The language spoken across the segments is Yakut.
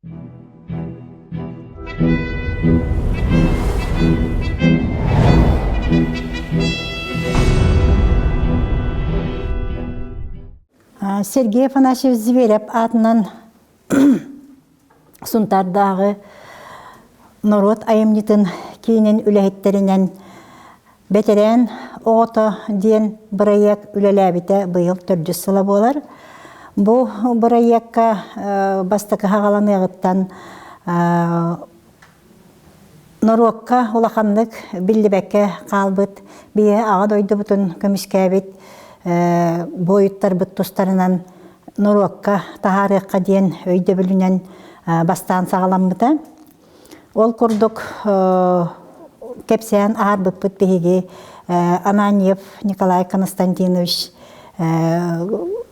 Сергей Афанасьевич Зверев аатынан Сунтаардааҕы норуот айымньытын киинин үлэһиттэринэн Бэтэрээн оҕото диэн бырайыак үлэлээбитэ быйыл төрдүс сыла буолар. Бу бырайыакка бастакы хаҕаланыаҕыттан норуокка улаханнык биллибэккэ хаалбыт, биһи Аҕа дойдубутун көмүскээбит буойуттарбыт тустарынан норуокка таһаарыахха диэн өйдөбүлүнэн бастаан саҕаламмыта. Ол курдук кэпсээн аһарбыппыт биһиги Ананьев Николай Константинович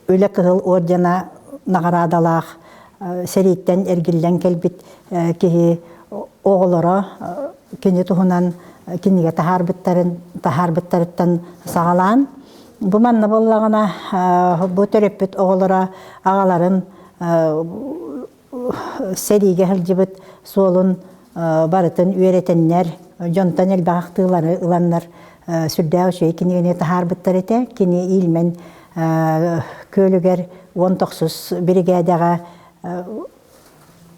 Үлэ Кыһыл ордена наҕараадалаах сэрииттэн эргиллэн кэлбит киһи оҕолоро кини туһунан кинигэ таһаарбыттарын таһаарбыттарыттан саҕалаан бу манна буоллаҕына бу төрөппүт оҕолоро аҕаларын сэриигэ сылдьыбыт суолун барытын үөрэтэннэр дьонтон элбэх ахтыылары ыланнар сүрдээх үчүгэй кинигэни таһаарбыттар этэ. Кини Ильмень күөлүгэр 19 биригээдэҕэ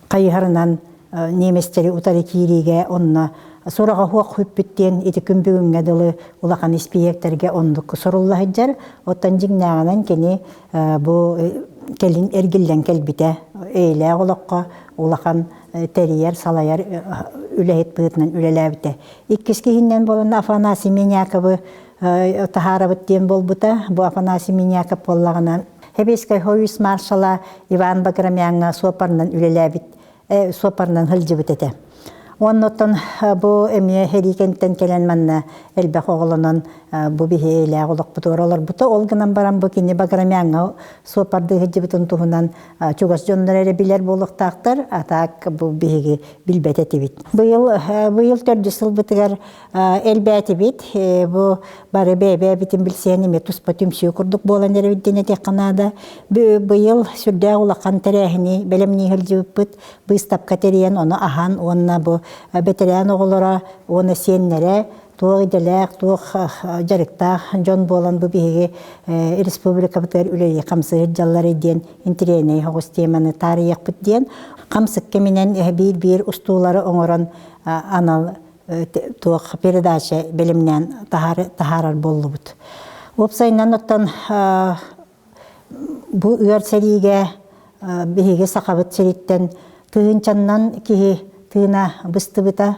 хайыһарынан немецтэри утары киириигэ онно сураҕа суох сүппүт диэн ити күн бүгүҥҥэ дылы улахан испииһэктэргэ оннук сурулла сылдьар. Оттон дьиҥнээҕинэн кини бу кэлин эргиллэн кэлбитэ эйэлээх олоххо улахан тэрийэр, салайар үлэһит быһыытынан үлэлээбитэ. Иккис киһиннэн буолан Афанасий Миняковы таһаарабыт диэн буолбута. Бу Афанасий Миняков буоллаҕына Сэбиэскэй Союз маршала Иван Баграмяҥҥа суоппарынан үлэлээбит, суоппарынан сылдьыбыт этэ. Оннуттан бу эмиэ Хэриикэнтэн кэлэн манна элбэх оҕолонон бу биһи эйэлээх олохпутугар олорбута. Ол гынан баран бу кини Баграмяҥҥа суоппардыы сылдьыбытын туһунан чугас дьоннор эрэ билэр буолуохтаахтар, а так бу биһиги билбэт этибит. Быйыл быйыл төрдүс сылбытыгар элбээтибит. Бу бары бэйэ-бэйэбитин билсиэн эмиэ туспа түмсүү курдук буолан эрэбит диэн этиэххэ наада. Быйыл сүрдээх улахан тэрээһини бэлэмнии сылдьыбыппыт. Быыстапка тэрийэн ону аһан уонна бу бэтэрээн оҕолоро уонна сиэннэрэ туох идэлээх, туох дьарыктаах дьон буолан бу биһиги республикабытыгар үлэлии хамсыы сылдьаллар диэн интэриэһинэй соҕус теманы таарыйыахпыт диэн хамсык кэминэн биир-биир устуулары оҥорон анал туох передача бэлэмнээн таһаарар буоллубут. Уопсайынан оттон бу ыар сэриигэ биһиги Сахабыт сириттэн тыһыынчаннан киһи тыына быстыбыта.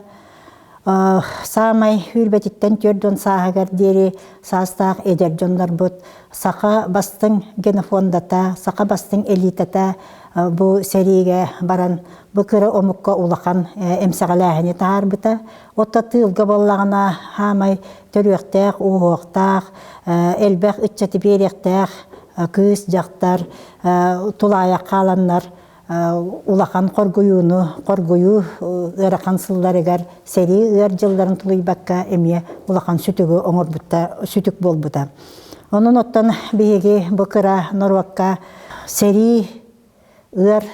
Саамай сүүрбэтиттэн 40 сааһыгар диэри саастаах эдэр дьоннорбут саха бастыҥ генофондата, саха бастыҥ элитата бу сэриигэ баран бу кыра омукка улахан эмсэҕэлээһини таһаарбыта. Отто тыылга буоллаҕына хаамай төрүөхтээх, ууһуохтаах, элбэх ыччаты биэриэхтээх кыыс, дьахтар тулаайах хааланнар улахан хоргуйууну, хоргуйуу ыарахан сылларыгар сэрии ыар дьылларын тулуйбакка эмиэ улахан сүтүгү оҥорбута, сүтүк буолбута. Онон оттон биһиги бу кыра норуокка сэрии ыар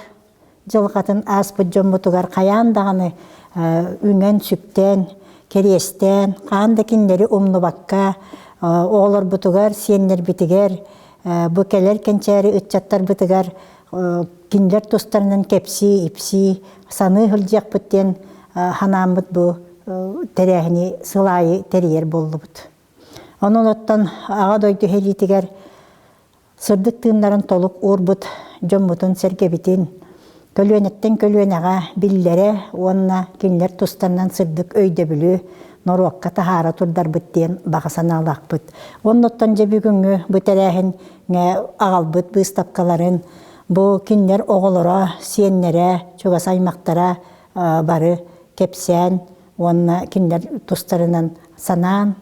дьылҕатын ааспыт дьоммутугар хайаан даҕаны үҥэн-сүктэн, кэриэстээн, хаан да кинилэри умнубакка, оҕолорбутугар, сиэннэрбитигэр, бу кэлэр кэнчээри ыччаттарбытыгар кинилэр тустарынан кэпсии-ипсии, саныы сылдьыахпыт диэн санааммыт бу тэрээһини сыл аайы тэрийэр буоллубут. Онон оттон Аҕа дойду сэриитигэр Сырдык тыыннарын толук уурбут дьоммутун-сэргэбитин көлүөнэттэн көлүөнэҕэ биллэрэ уонна кинилэр тустарынан сырдык өйдөбүлү норуокка таһаара турдарбыт диэн баҕа санаалаахпыт. Оннуттан дьэ бүгүҥҥү бу тэрээһиҥҥэ аҕалбыт быыстапкаларын бу кинилэр оҕолоро, сиэннэрэ, чугас аймахтара бары кэпсээн уонна кинилэр тустарынан санаан,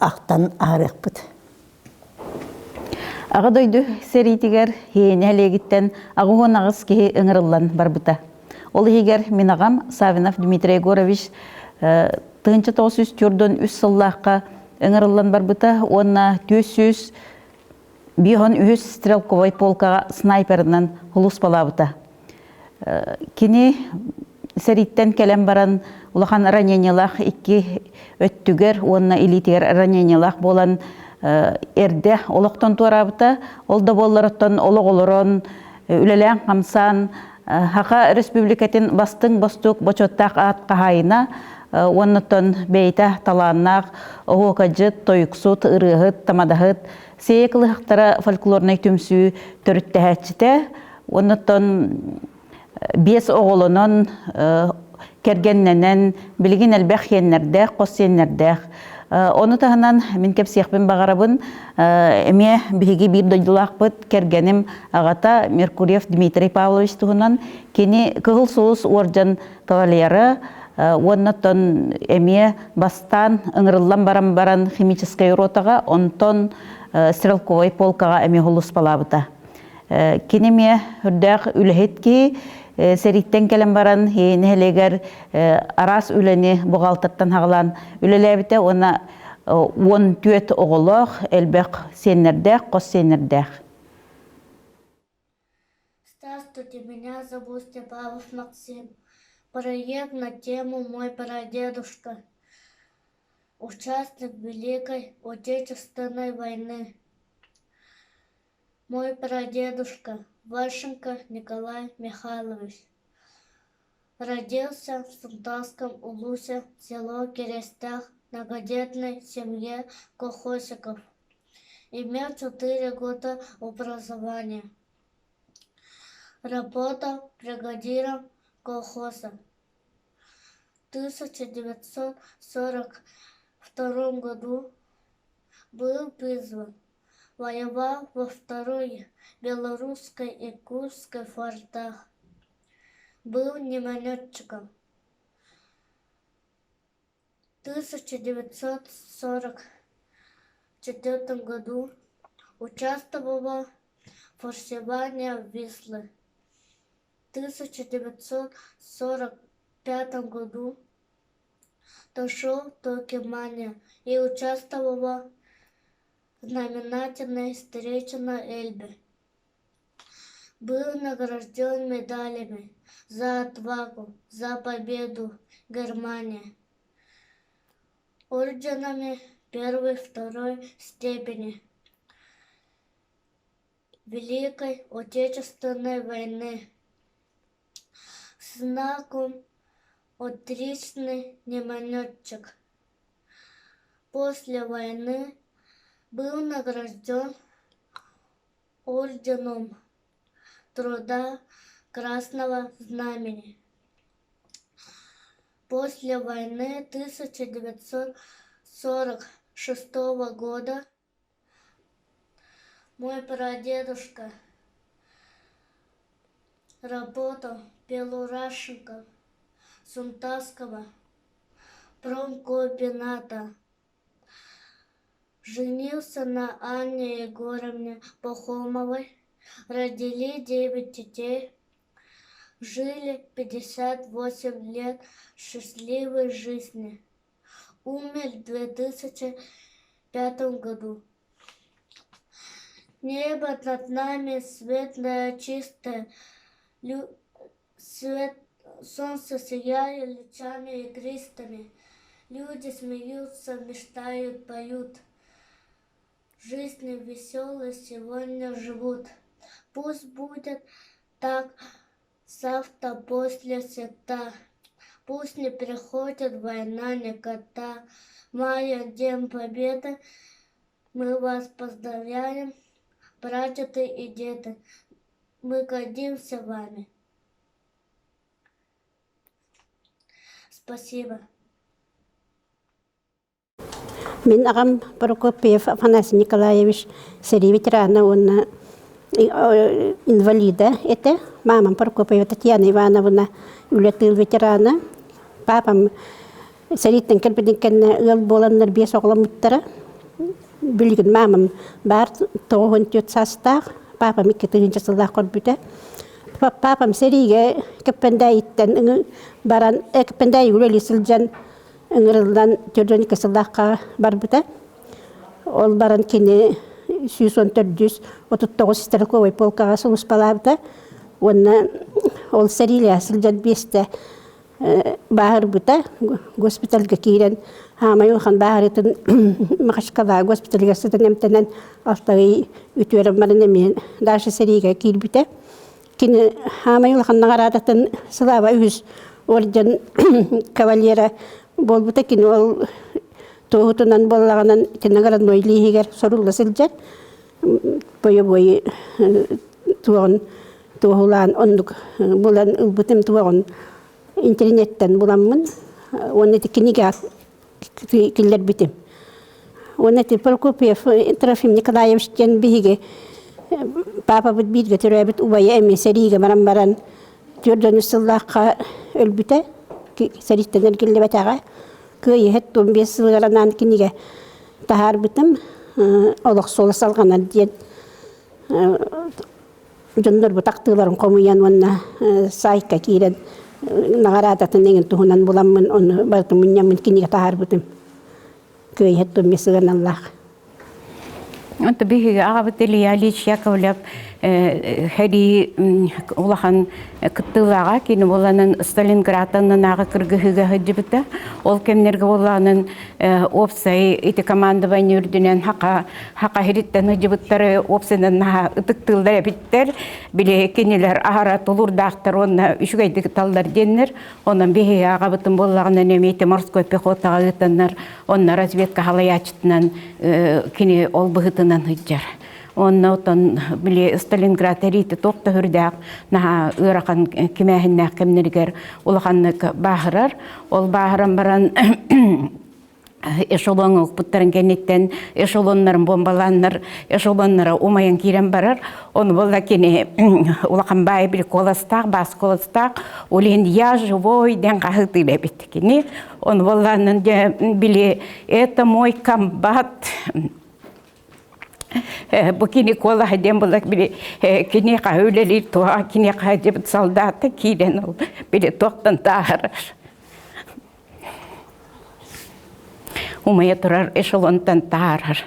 ахтан аһарыахпыт. Аҕа дойду сэриитигэр Һиэ нэһилиэгиттэн 88 киһи ыҥырыллан барбыта. Ол иһигэр мин аҕам Саввинов Дмитрий Егорович 1943 сыллаахха ыҥырыллан барбыта уонна 453 стрелковай полкаҕа снайперынан сулууспалаабыта. Кини сэрииттэн кэлэн баран улахан ранениелаах икки өттүгэр уонна илиитигэр ранениелаах буолан эрдэ олохтон туораабыта. Ол да буоллар оттон олох олорон, үлэлээн-хамсаан Саха Республикатын бастыҥ бостуук бочуоттаах аат хаһаайына уонна бэйэтэ талааннаах оһуокайдьыт, тойуксут, ырыаһыт, тамадаһыт, Сиэйэ кылыһахтара фольклорнай түмсүү төрүттэһээччитэ уонна биэс оҕолонон кэргэннэнэн билигин элбэх сиэннэрдээх, хос сиэннэрдээх. Ону таһынан мин кэпсиэхпин баҕарабын эмиэ биһиги биир дойдулаахпыт кэргэним аҕата Меркурьев Дмитрий Павлович туһунан кини Кыһыл Сулус уордьан кавалера уонна оттон эмиэ бастаан ыҥырыллан баран баран химическэй ротаҕа онтон стрелковай полкаҕа эмиэ сулууспалаабыта. Кини эмиэ үрдээх үлэһит киһи сэрииттэн кэлэн баран нэһилиэгэр араас үлэни буҕаалтыртан хаҕалаан үлэлээбитэ уонна 14 оҕолоох, элбэх сиэннэрдээх, хос сиэннэрдээх. Здравствуйте, меня зовут Степанов Максим. Проект на тему «Мой прадедушка». Участник Великой Отечественной войны. Мой прадедушка Ващенко Николай Михайлович родился в Сунтарском улусе, село Керестях, многодетной семье колхозников. Имел 4 года образования. Работал бригадиром колхоза. В 1942 году был призван. Воевал во Второй Белорусской и Курской фронтах. Был минометчиком. В 1944 году участвовал в форсировании Вислы. В 1945 году дошел до Германии и участвовал в знаменательной встрече на Эльбе. Был награжден медалями за отвагу, за победу Германии, орденами первой, второй степени Великой Отечественной войны, знаком «Отличный минометчик». После войны был награжден орденом Труда Красного Знамени. После войны 1946 года мой прадедушка работал пилорашником Сунтарского промкомбината. Женился на Анне Егоровне Пахомовой. Родили девять детей. Жили 58 лет счастливой жизни. Умер в 2005 году. Небо над нами светлое, чистое, лю... свет... солнце сияет лучами игристыми. Люди смеются, мечтают, поют. Жизнью веселой сегодня живут. Пусть будет так завтра, после всегда. Пусть не приходит война никогда. Мая, День Победы, мы вас поздравляем, прадеды и деды. Мы гордимся вами. Спасибо. Мин аҕам Прокопьев Афанасий Николаевич сэрии ветерана уонна инвалида этэ. Мамам Прокопьева Татьяна Ивановна үлэ тыыл ветерана. Папам сэрииттэн кэлбитин кэннэ ыал буоланнар биэс оҕоломмуттара. Билигин мамам баар 94 саастаах, папам 2 тыһыынча сыллаах көрбүтэ. Папам сэриигэ Кэппэндээйиттэн баран Кэппэндээйи үлэлии сылдьан ыҥырыллан 42 сыллаахха барбыта. Ол баран кини 114 39 стрелковай полкаҕа сулууспалаабыта. Уонна ол сэриилэһэ сылдьан биэстэ бааһырбыта. Госпитальга киирэн хаамай улахан бааһырыытын Махачкала госпитальга сытан эмтэнэн алтагый үтүөрэн баран эмиэ дальше сэриигэ киирбитэ. Кини хаамай улахан наҕараадатын Слава үһүс орден кавалера буолбута. Кини ол туоһутунан буоллаҕынан наградной лииһигэр сорулла сылдьар. Бойобуой туоҕун туоһулаан оннук булан ылбытым туоҕун интернеттэн буламмын уонна ити кинигэ киллэрбитим. Уонна ити Прокопьев Трофим Николаевич диэн биһиги паапабыт бииргэ төрөөбүт убайа эмиэ сэриигэ баран баран 4 сыллаахха өлбүтэ, сэрииттэн эргиллибэтэҕэ. Кыайыы 75 сылыгар анаан кинигэ таһаарбытым. Олох суола салҕанар диэн дьоннорбут ахтыыларын хомуйан уонна саайтка киирэн наҕараадатын эҥин туһунан буламмын ону барытын мунньаммын кинигэ таһаарбытым. Кыайыһыт тумми сыаналаах. Онто биһиги аҕабыт Илья Ильич Яковлев сэрии улахан кыттыылааҕа кини буоланан Сталинградтан кыргыһыыга сылдьыбыта. Ол кэмнэргэ буоллаҕынан уопсай ити командование үрдүнэн хака хака иһириттэн сылдьыбыттары уопсайынан наһаа ытыктыыллар эбиттэр. Били кинилэр аһара тулуурдаахтар уонна үчүгэйдик ыталлар диэннэр. Онон биһиги аҕабытын буоллаҕынан эмиэ ити морской пехотаҕа ыытаннар онно разведка халайааччытынан кини ол быһыытынан сылдьар. Онно отон били Сталинград эриити туох да үрдээх наһаа ыарахан кимээһиннээх кэмнэригэр улаханнык бааһырар. Ол бааһыран баран эшелоҥҥа укпуттарын кэнниттэн эшелоннарын бомбалааннар эшелоннара умайан киирэн барар. Ону буолла кини улахан баай били куоластаах, баас куоластаах, ол иһин я живой диэн хаһыытыыр эбит кини. Ону буоллааннан били это мой комбат бу кини куолаһа диэн буолар били кини хаһы үлэлиир туоха кини хаһы диэбит солдата киирэн ол били туохтан тааһырар умайа турар эшелонтан таарар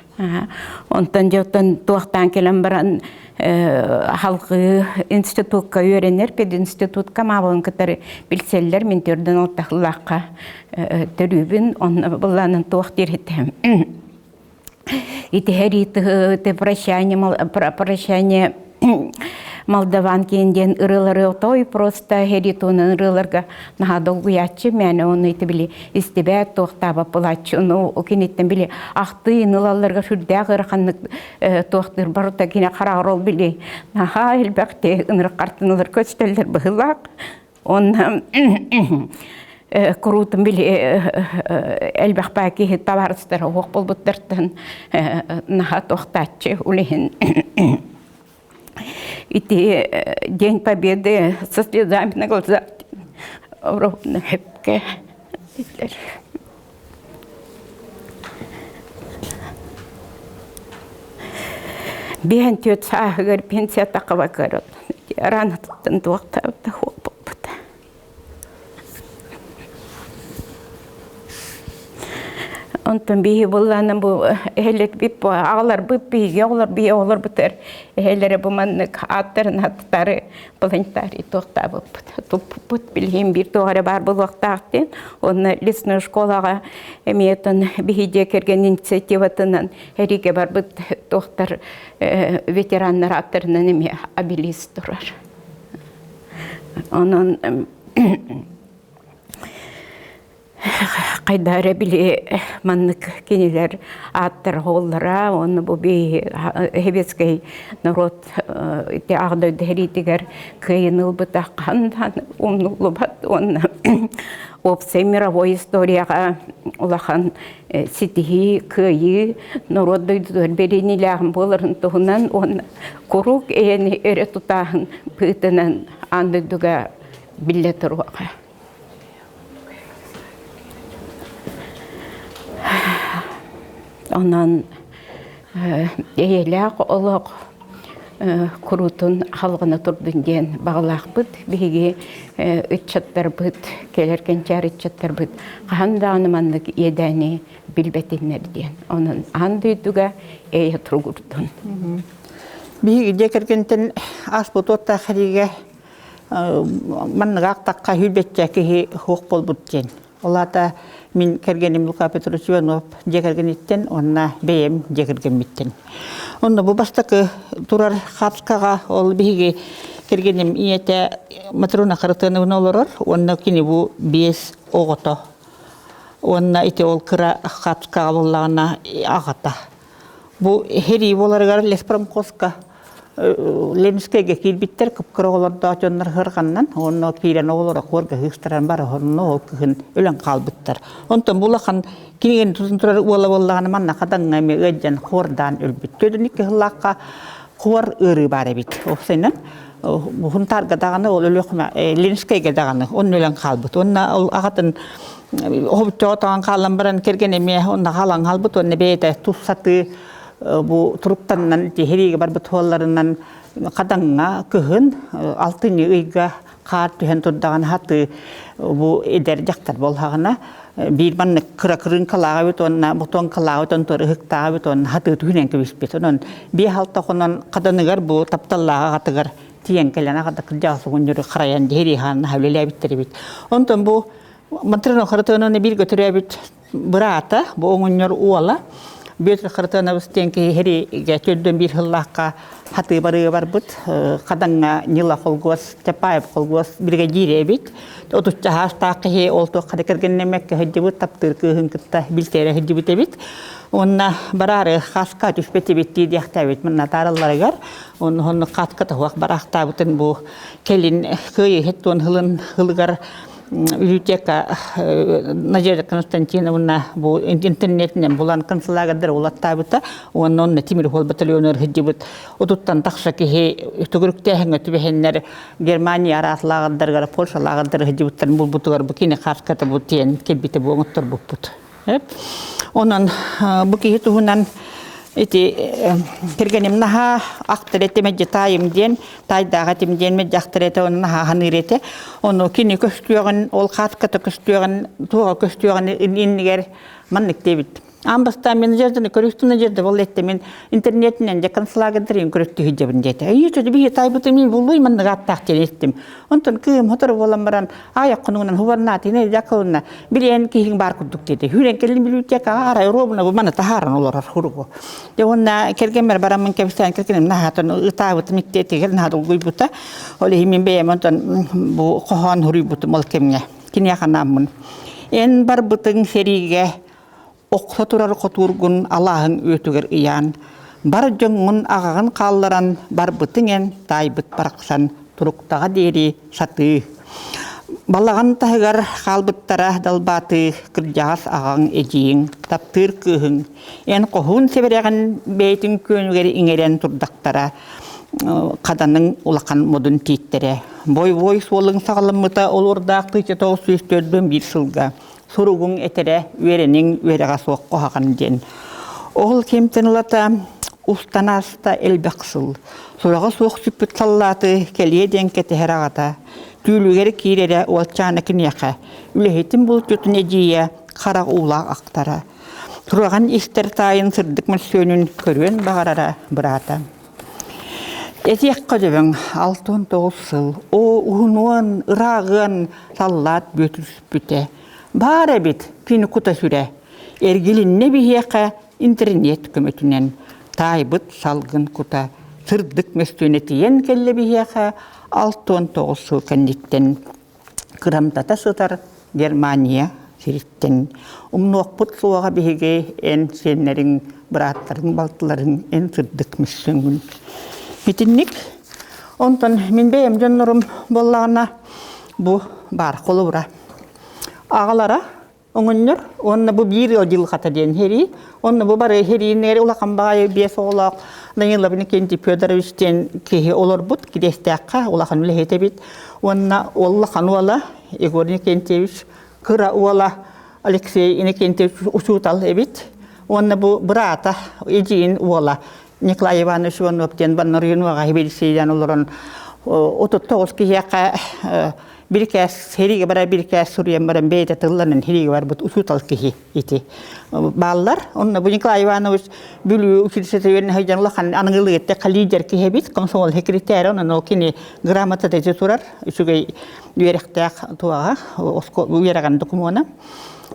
онтон дьэ туохтаан кэлэн баран халгыы институкка үөрэнэр пединститутка маабылын кытары билсэллэр мин төрдөн алтахыллаахха төрүүбүн онно былаанын туох диир этим Ити ты прощание, прощание Молдаванкин диэн ырыалары отой просто херитунан ырыаларга наһаа долгуйааччы мээнэ оны ити били истибэт туохтаабат булааччы ону киниттэн били ахтыын ылалларга сүрдээх ыараханнык туохтыыр барыта кини хараҕар ол били наһаа элбэхти ынырык хартыналар көстөллөр быһыылаах Онно куруутун били элбэх баа киһи табаарыстара уох буолбуттартан наһаа туохтааччы улиһин ити День Победы со слезами на глазах ровно хепке Биһэн түөт сааһыгар пенсия тахаба көрөт. Араанатыттан туохтаабыта хуоппуппут. Онтон биһи буллаанан бу эһэлэрбит бу аҕаларбыт биһиги оҕолор биһи оҕолорбутар эһэлэрэ бу маннык ааттарын аттары планетарий туохтаабыппыт туппуппут билиһин биир туох эрэ баар буолуохтаах диэн уонна лесной школаҕа эмиэ оттон биһи дьиэ кэргэн инициативатынан эригэ барбыт туохтар ветераннар ааттарынан эмиэ обелиск турар онон Хайда эрэ били маннык кинилэр ааттара оһоллара уонна бу советскай народ ити аҕа дойду сэриитигэр кыайыыны ылбыта хаһан да умнуллубат уонна уопсай мировой историяҕа улахан ситиһии, кыайыы норуот дойдутугар бэриниилээҕин буоларын туһунан уонна куруук эйэни өрө тутааһын быһыытынан аан дойдуга биллэ туруоҕа. Онон эйэлээх олох куруутун халҕана турдун диэн баҕалаахпыт. Биһиги ыччаттарбыт, кэлэр кэнчээри ыччаттарбыт хаһан даҕаны маннык иэдээни билбэтиннэр диэн. Онон аан дойдуга эйэ туругурдун. Биһиги дьиэ кэргэнтэн ааспыт уоттаах сэриигэ. Манныга ахтахха сүүрбэччэ киһи суох буолбут диэн. Ол аата мин кэргэним Лука Петрович Иванов дьиэ кэргэниттэн уонна бэйэм дьиэ кэргэммиттэн. Онно бу бастакы турар хаапкаҕа ол биһиги кэргэним ийэтэ Матрона Харытыановна олорор уонна кини бу биэс оҕото. Уонна ити ол кыра хаапкаҕа буоллаҕына аҕата. Бу сэрии буоларыгар леспромхозка Ленскэйгэ киирбиттэр кып-кыра оҕолордоох дьоннор ыһырҕаннан уонна киирэн оҕолоро хуорга ыыстаран бары онно ол кыһын өлөн хаалбыттар. Онтон бу улахан кинигэни тутан турар уола буоллаҕына манна хадаҥҥа эмиэ ыалдьан хуордаан өлбүт. Төрдүн икки сыллаахха хуор ыарыы баар эбит. Уопсайынан Хунтаарга даҕаны ол Өлүөхүмэ Ленскэйгэ даҕаны онно өлөн хаалбыт. Уонна ол аҕатын Оһобуччоҕо таҕан хаалан баран кэргэн эмиэ онно хаалан хаалбыт уонна бэйэтэ тус сатыы бу туруктанан тиһириигэ барбыт суолларынан хадаҥҥа кыһын алтынньы ыйга хаар түһэн турдаҕына хатыы бу эдэр дьахтар буоллаҕына биир маннык кыра кырыыҥкалаах эбит уонна бутуоҥкалаах эбит онтон ыһыктаах эбит уонна хатыы түһүнэн кэбиспит. Онон биэс-алта хонон хаданыгар бу тапталлаах аҕатыгар тиийэн кэлэн аҕата кырдьаҕас оҕонньору харайан дьиһири хаанна үлэлээбиттэр эбит. Онтон бу Матрена Харитоновна бииргэ төрөөбүт быраата, бу оҥонньор уола Бүөтүр Харитонович диэн киһи сэриигэ төрдүөн биир сыллаахха хатыы барыга барбыт. Хадаҥҥа Нила холгуос, Чапаев холгуос биригэдьиирэ эбит. Отучча саастаах киһи ол туохха да кэргэннэммэккэ сылдьыбыт, таптыыр кыыһын кытта билсээрэ сылдьыбыт эбит. Уонна бараары хаска түспэт эбит дии диэхтээбит манна тааралларыгар. Онно оннук хаска тоһуох бараахтаабытын бу кэлин кыайыы һэттуон сылын сылыгар библиотека Надежда Константиновна бу интернетинэн булан концлагердары улаттаабыта уонна онно тимир хол батальонугар сылдьыбыт отуттан тахса киһи төгүрүктээһиҥҥэ түбэһэннэр Германия араас лааҕырдарыгар Польша лааҕырдарыгар сылдьыбыттарын булбутугар бу кини хааската бу тиэн кэлбитэ бу оҥотторбуппут. Онон бу киһи туһунан ити кэргэним наһаа ахтар этэ мэлдьи таайым диэн таайдаах этим диэн мэлдьи ахтар этэ ону наһаа саныыр этэ. Ону кини көстүөҕүн ол хааската көстүөҕүн туоҕа көстүөҕүн иннигэр маннык диэбит. Аан бастаан мин Надежданы көрүстүм Надежда буолла этте мин интернетинэн дьэ концлагердарын көрүстү сылдьабын диэтэ. Ийэ чөдө биһи таайбытым мин буллуй маннык ааттаах диэн иттим. Онтон кыым сотору буолан баран аайах хонугунан хубарнаатина Яковлевна билиэн киһиҥ баар курдук диэтэ. Сүүрэн кэллим библиотекаҕа арай ровно бу маны таһааран олорор хуругу. Дьэ уонна кэргэммэр бараммын кэпсээн кэргэним наһаатан ытаабытым иттиэтигэр наһаа долгуйбута. Ол иһин мин бэйэм онтон бу хоһоон суруйбутум ол кэмҥэ. Киниэхэ анааммын. Эн барбытыҥ сэриигэ Охсо турар хотуургун алааһыҥ үөтүгэр ыйаан, бар дьоҥҥун аҕаҕын хаалларан барбытыҥ эн таайбыт барахсан туруктаҕа диэри сатыы. Балаҕан таһыгар хаалбыттара далбаатыы кырдьаҕас аҕаҥ эдьиийиҥ, таптыыр кыыһыҥ, эн хоһуун сэбэрэҕин бэйэтин күөнүгэр иҥэрэн турдахтара хаданыҥ улахан модун тииттэрэ. Бойобуой суолуҥ саҕаламмыта олуурдаах 1941 сылга суругуҥ этэрэ үөрэниҥ үөрэҕэ суох куһаҕан диэн. Ол кэмтэн ылата устан ааста элбэх сыл. Сураҕа суох сүппүт саллааты кэлиэ диэн кэтэһэр аҕата. Түүлүгэр киирэрэ уолчаана киниэхэ үлэһитин булчутун эдьиийэ харах уулаах ахтара. Тураҕын истэр таайын сырдык мөссүөнүн көрүөн баҕарара быраата. Этиэххэ дөбөҥ, 69 сыл, оо, уһунуон, ырааҕыан саллаат бүөтүспүтэ. Баар эбит кини кута-сүрэ. Эргилиннэ биһиэхэ интернет көмөтүнэн. Таайбыт салгын кута сырдык мөссүөнэ тиийэн кэллэ биһиэхэ 69 сыл кэнниттэн. Кырамтата сытар Германия сириттэн. Умнуохпут суоҕа биһиги эн сиэннэриҥ, бырааттарыҥ, балтыларыҥ эн сырдык мөссүөҥҥүн. Итинник. Онтон мин бэйэм дьоннорум буоллаҕына бу баар холобура. Аҕалара Оҥонньор уонна бу биир ыал дьылҕата диэн сэрии. Онно бу бары сэрииннэр улахан баҕайы биэс оҕолоох Данилов Иннокентий Федорович диэн киһи олорбут Кириэстээххэ улахан үлэһит эбит. Уонна улахан уола Егор Иннокентьевич, кыра уола Алексей Иннокентьевич учуутал эбит. Уонна бу быраата эдьиийин уола Николай Иванович Иванов диэн Баннарыйын уоҕа Хибилисийдэн олорон 39 киһиэхэ. Бирикээс сэриигэ барар бирикээс суруйан баран бэйэтэ тылланан сэриигэ барбыт учуутал киһи ити бааллар. Онно бу Николай Иванович Бүлүү училищета үөрэнэ сылдьан улахан аныгылыы эттэххэ лидер киһи эбит, комсомол секретарь, онон ол кини грамотата ити турар, үчүгэй үөрэхтээх туоҕа, үөрэҕин докумуона.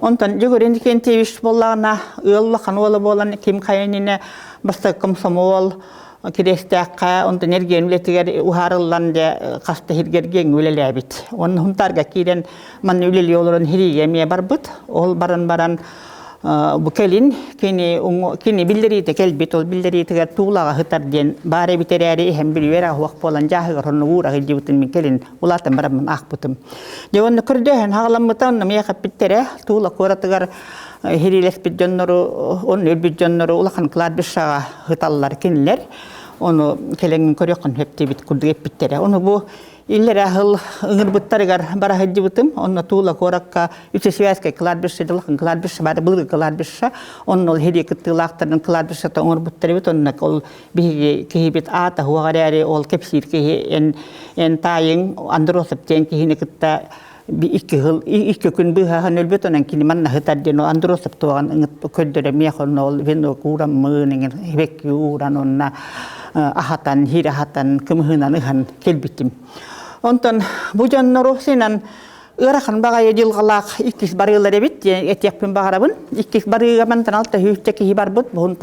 Онтон Дьөгүр Иннокентьевич буоллаҕына ыал улахан уола буолан ким хайа иннинэ бастакы комсомол Кириэстээххэ онтон эргиэн үлэтигэр уһаарыллан дьэ хаста иһиргэ эргиэҥҥэ үлэлээбит. Онно Сунтаарга киирэн манна үлэлии олорон Хириигэ эмиэ барбыт. Ол баран баран бу кэлин кини кини биллэриитэ кэлбит. Ол биллэриитигэр Туулаҕа сытар диэн баар эбит эрээри иһэн билбэр аһуох буолан дьааһыгар онно уура сылдьыбытын мин кэлин улаатан бараммын аахпытым. Дьэ онно көрдөөһүн хаҕаламмыта онно миэхэ эппиттэрэ Туула куоратыгар Иһириилэспит дьоннору, онно өлбүт дьоннору улахан кладбищеҕа ыталлар кинилэр. Ону кэлэҥҥин көрүөххүн сөп диэбит курдук эппиттэрэ. Ону бу иллэрээ сыл ыҥырбыттарыгар бара сылдьыбытым. Онно Тула куоракка Үчүсүбээскэй кладбище улахан кладбище баар былыргы кладбище. Онно ол иһирии кыттыылаахтарын кладбищета оҥорбуттар эбит. Онно ол биһиги киһибит аата суох эрээри ол кэпсиир киһи эн эн таайыҥ Андросов диэн киһини кытта икки сыл икки күн быыһаһан өлбүт онон кини манна сытар диэн Андросов туоҕан көрдөрө миэх онно ол венок уураммын иҥин хибекки ууран онно аһатан хиир аһатан кымыһынан ыһан кэлбитим онтон бу дьоннору синан ыарахан баҕайы дьылҕалаах иккис барыылар эбит диэн этиэхпин баҕарабын иккис барыыга мантан алта сүүсчэ киһи барбыт бу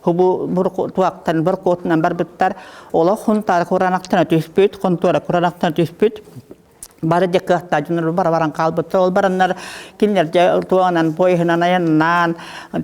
хубу туактан боркуотунан барбыттар олох хунтаар куранахтана түспүт хонтуора куранахтана түспүт бары дьэ кыахтаах дьоннор бара баран хаалбыттар. Ол бараннар кинилэр дьэ туоҕунан поеһынан айаннаан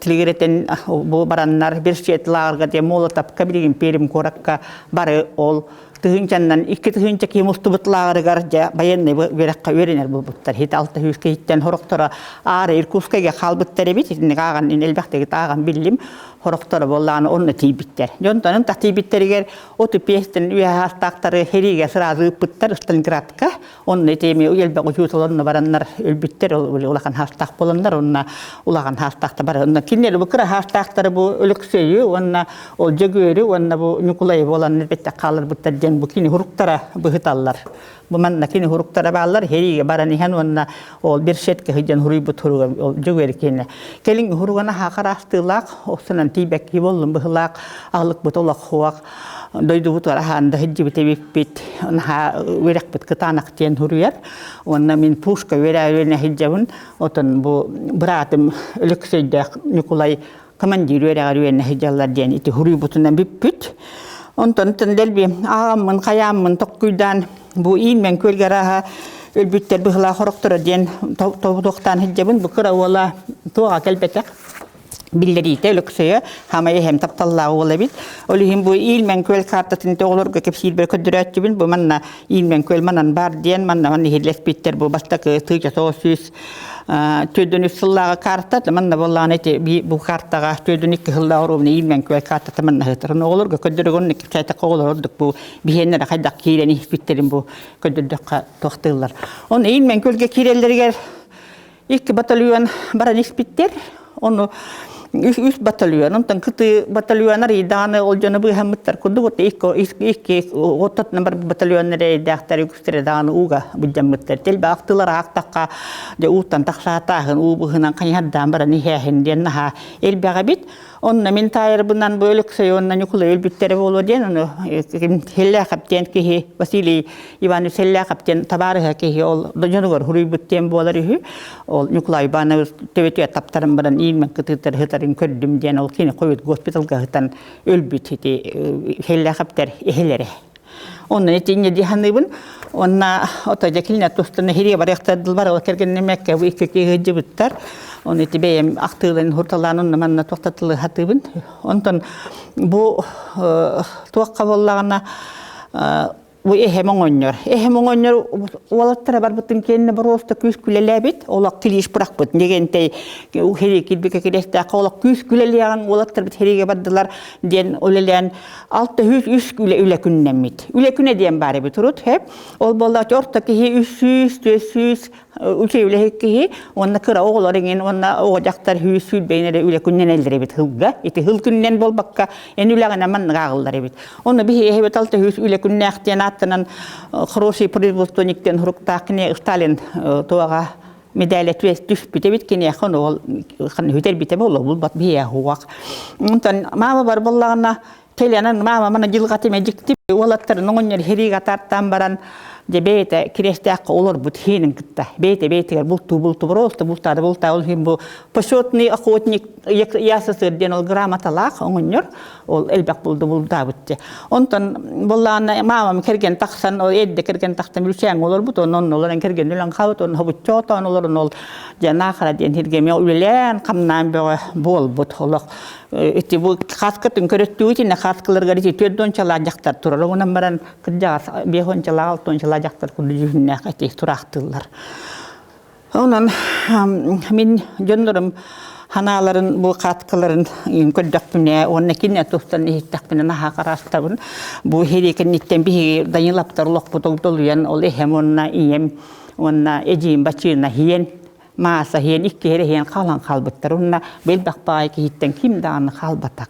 тилигирэтэн бу бараннар бир сиэт лааҕырга диэн Молотовка билигин Пермь куоракка бары ол тыһыынчаннан 2 тыһыынча киһи мустубут лааҕырыгар дьэ байыаннай үөрэххэ үөрэнэр буолбуттар. Хит 600 киһиттэн сорохторо аара Иркутскайга хаалбыттар эбит. Итинник ааҕан элбэхтик ааҕан биллим. Сорохторо буоллаҕына онно тиийбиттэр. Дьонтон тах тиийбиттэригэр 35-тэн үөһэ аастаахтары сэриигэ сразу ыыппыттар Сталинградка. Онно ити эми элбэх учуутал онно бараннар өлбүттэр, улахан хаастаах буоланнар, онно улахан хаастаахта бар. Онно кинилэр бу кыра хаастаахтары бу Өлөксөйү уонна ол Дьөгүөрү уонна бу Ньукулайы буоланнар бэттэх хааларбыттар диэн бу кини хуруктара быһыталлар. Бу манна кини хуруктара бааллар, сэриигэ баран иһэн уонна ол бир сетке сылдьан хуруйбут хуруга ол Дьөгүөр киэнэ. Кэлин хуругана хаахар аастыылаах, охсунан тиийбэкки боллум быһылаах, аһылыкпыт олоххуох, дойдубутугар аһаан да сылдьыбыт эбиппит, наһаа үөрэхпит кытаанах диэн суруйар. Уонна мин пушка үөрэ үөрэнэ сылдьабын, отон бу быраатым Өлөксөйдөөх Ньукулай командир үөрэҕэр үөрэнэ сылдьаллар диэн ити суруйбутунан бүппүт. Онтон дэлби ааҕаммын, хайааммын токкуйдаан бу иинмэн күөлгэ арааһа өлбүттэр быһылаах хорохторо диэн тобутуохтаан сылдьабын. Бу кыра уола туоҕа кэлбэтэх биллэриитэ Өлөксөйө хаамай эһэм тапталлаах уол эбит. Ол иһин бу Иилмэн күөл картатын оҕолорго кэпсиирбэр көрдөрөөччүбүн. Бу манна Иилмэн күөл манан бар диэн манна манна иһиллэспиттэр. Бу бастакы 1943 сыллааҕы карта манна буоллаҕына ити бу картаҕа 42 сыллааҕы оруобуна Иилмэн күөл картата манна сытар. Оҕолорго көрдөрөгөн кэпсээтэххэ оҕолор ордук бу биһиэннэрэ хайдах киирэн иһиппиттэрин бу көрдөрдөххө туохтыыллар. Оны Иилмэн күөлгэ киирэллэригэр икки батальон баран испиттэр. Ону үс, үс батальон, онтон кытыы батальонар ыйдааны ол дьону быыһаммыттар курдук икки икки оттотунан бар батальоннар эйдээхтэр үгүстэрэ даҕаны ууга былдьаммыттар. Телбэ ахтылар аахтахха дьэ ууттан тахсаатааһын уу быһынан хайыһардаан баран иһээһин диэн наһаа элбэх эбит. Онно мин таайарбынан бу Өлөксөй уонна Ньукулай өлбүттэрэ буолуо диэн ону Хеллээхэп диэн киһи Василий Иванович Хеллээхэп диэн табаарыһа киһи ол дьонугар хуруйбут диэн буолар үһү. Ол Ньукулай Иванович төбөтүгэр таптаран баран иилмэн кытыытар сытарын көрдүм диэн ол кини хойут госпиталга сытан өлбүт ити Хеллээхэптэр эһэлэрэ. Онно итиннэ дии саныыбын. Уонна ото дьэ кинилэр тустан эһиригэ барыахтар бар ол кэргэннэммэккэ бу икки киһи сылдьыбыттар. Оны ити бэйэм ахтыыларын хурталаан онно манна туохтатылыы сатыыбын. Онтон бу туохха буоллаҕына бу эһэм оҥонньор. Эһэм оҥонньор уолаттара барбытын кэннэ боруоста күүс күлэлээбит, олох килииш бырахпыт. Дегентэй херии килбикэ кириэстээххэ олох күүс күлэлиэҕин уолаттарбыт хериигэ бардылар диэн үлэлээн 603 үлэ үлэ күннэммит. Үлэ күнэ диэн баар эбит урут. Ол буоллаҕа орто киһи 300, 400 Үчүгэй үлэһит киһи уонна кыра оҕолор иҥин уонна оҕо дьахтар сүүс сүүрбэйин эрэ үлэ күннэнэллэр эбит сылга. Ити сыл күнүнэн буолбакка эн үлэҕинэн маннык ааҕыллар эбит. Онно биһи эһэбит алта сүүс үлэ күннээх диэн ааттанан хороший производственник диэн суруктаах кини Сталин туоҕа медале түспүт эбит киниэхэ ону ол хүтэрбитэ буолуо булбат биһиэхэ Онтон маама бар буоллаҕына Кэлэнэн маама мана дьылҕатым дьикти уолаттарын оҥонньор хириигэ атаартаан баран дьэ бэйэтэ кириэстээххэ олорбут хиинин кытта бэйэтэ бэйэтигэр бултуу бултуу просто бултаары бултаа ол иһин бу почетный охотник ЯССР диэн ол грамоталаах оҥонньор ол элбэх булду булдаабыт дьэ онтон буоллаҕына маамам кэргэн тахсан ол эрдэ кэргэн тахсан бүлсээҥҥэ олорбут онон олорон кэргэн өлөн хаалбыт онно хобуччоотоон олорон ол дьэ наахара диэн сиргэ эмиэ үлэлээн хамнаан бөҕө буолбут олох Ити бу хааскатын көрөттүүгүт инне хааскаларыгар ити түөрт уончалаах дьахтар турар. Онон баран кырдьаҕас биэс уончалаах, алта уончалаах дьахтар курдук дьүһүннээх ити тураахтыыллар. Онон мин дьоннорум ханааларын бу хааскаларын көрдөхпүнэ уонна кине тустан иһиттэхпинэ наһаа хараастабын. Бу хири кэнниттэн биһиги Данилаптар олохпут долуйан ол эһэм уонна ийэм уонна эдьиийим бачыына хиэн Мааса иһэн иккиһэр иһэн хаалан хаалбыттар уонна элбэх баай киһиттэн ким даҕаны хаалбатах.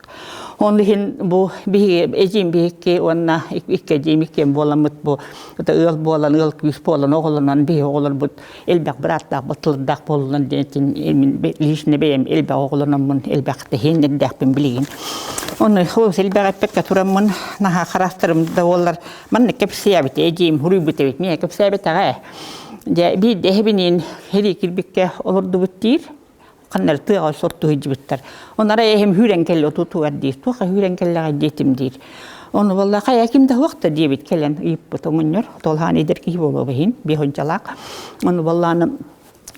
Ол иһин бу биһиги эдьиим биһикки уонна икки эдьиим иккиэн буоламмыт бу ыал буолан ыал күүс буолан оҕолонон биһи оҕолорбут элбэх бырааттаах балтылардаах буоллун диэн мин лично бэйэм элбэх оҕолономмун элбэх тэһиэннэрдээхпин билигин. Ону холус элбэх эппэккэ тураммын наһаа хараастарым да буоллар маннык кэпсээбит эдьиим хуруйбут эбит миэ кэпсээбэтэҕэ. Дьэ, биирдэ эһэбиниин сэрии киирбиккэ олордубут диир. Ханна эрэ тыаҕа сортуу сылдьыбыттар. Онно арай эһэм үүрэн кэллэ отутугар диир. Туохха үүрэн кэллэҕэй диэтим диир. Ону буолла хайа ким да суох да диэбит кэлэн ыйыппыт оҥонньор. Толхаан эдэр киһи буолуо иһин биэһунчалаах. Ону буоллааны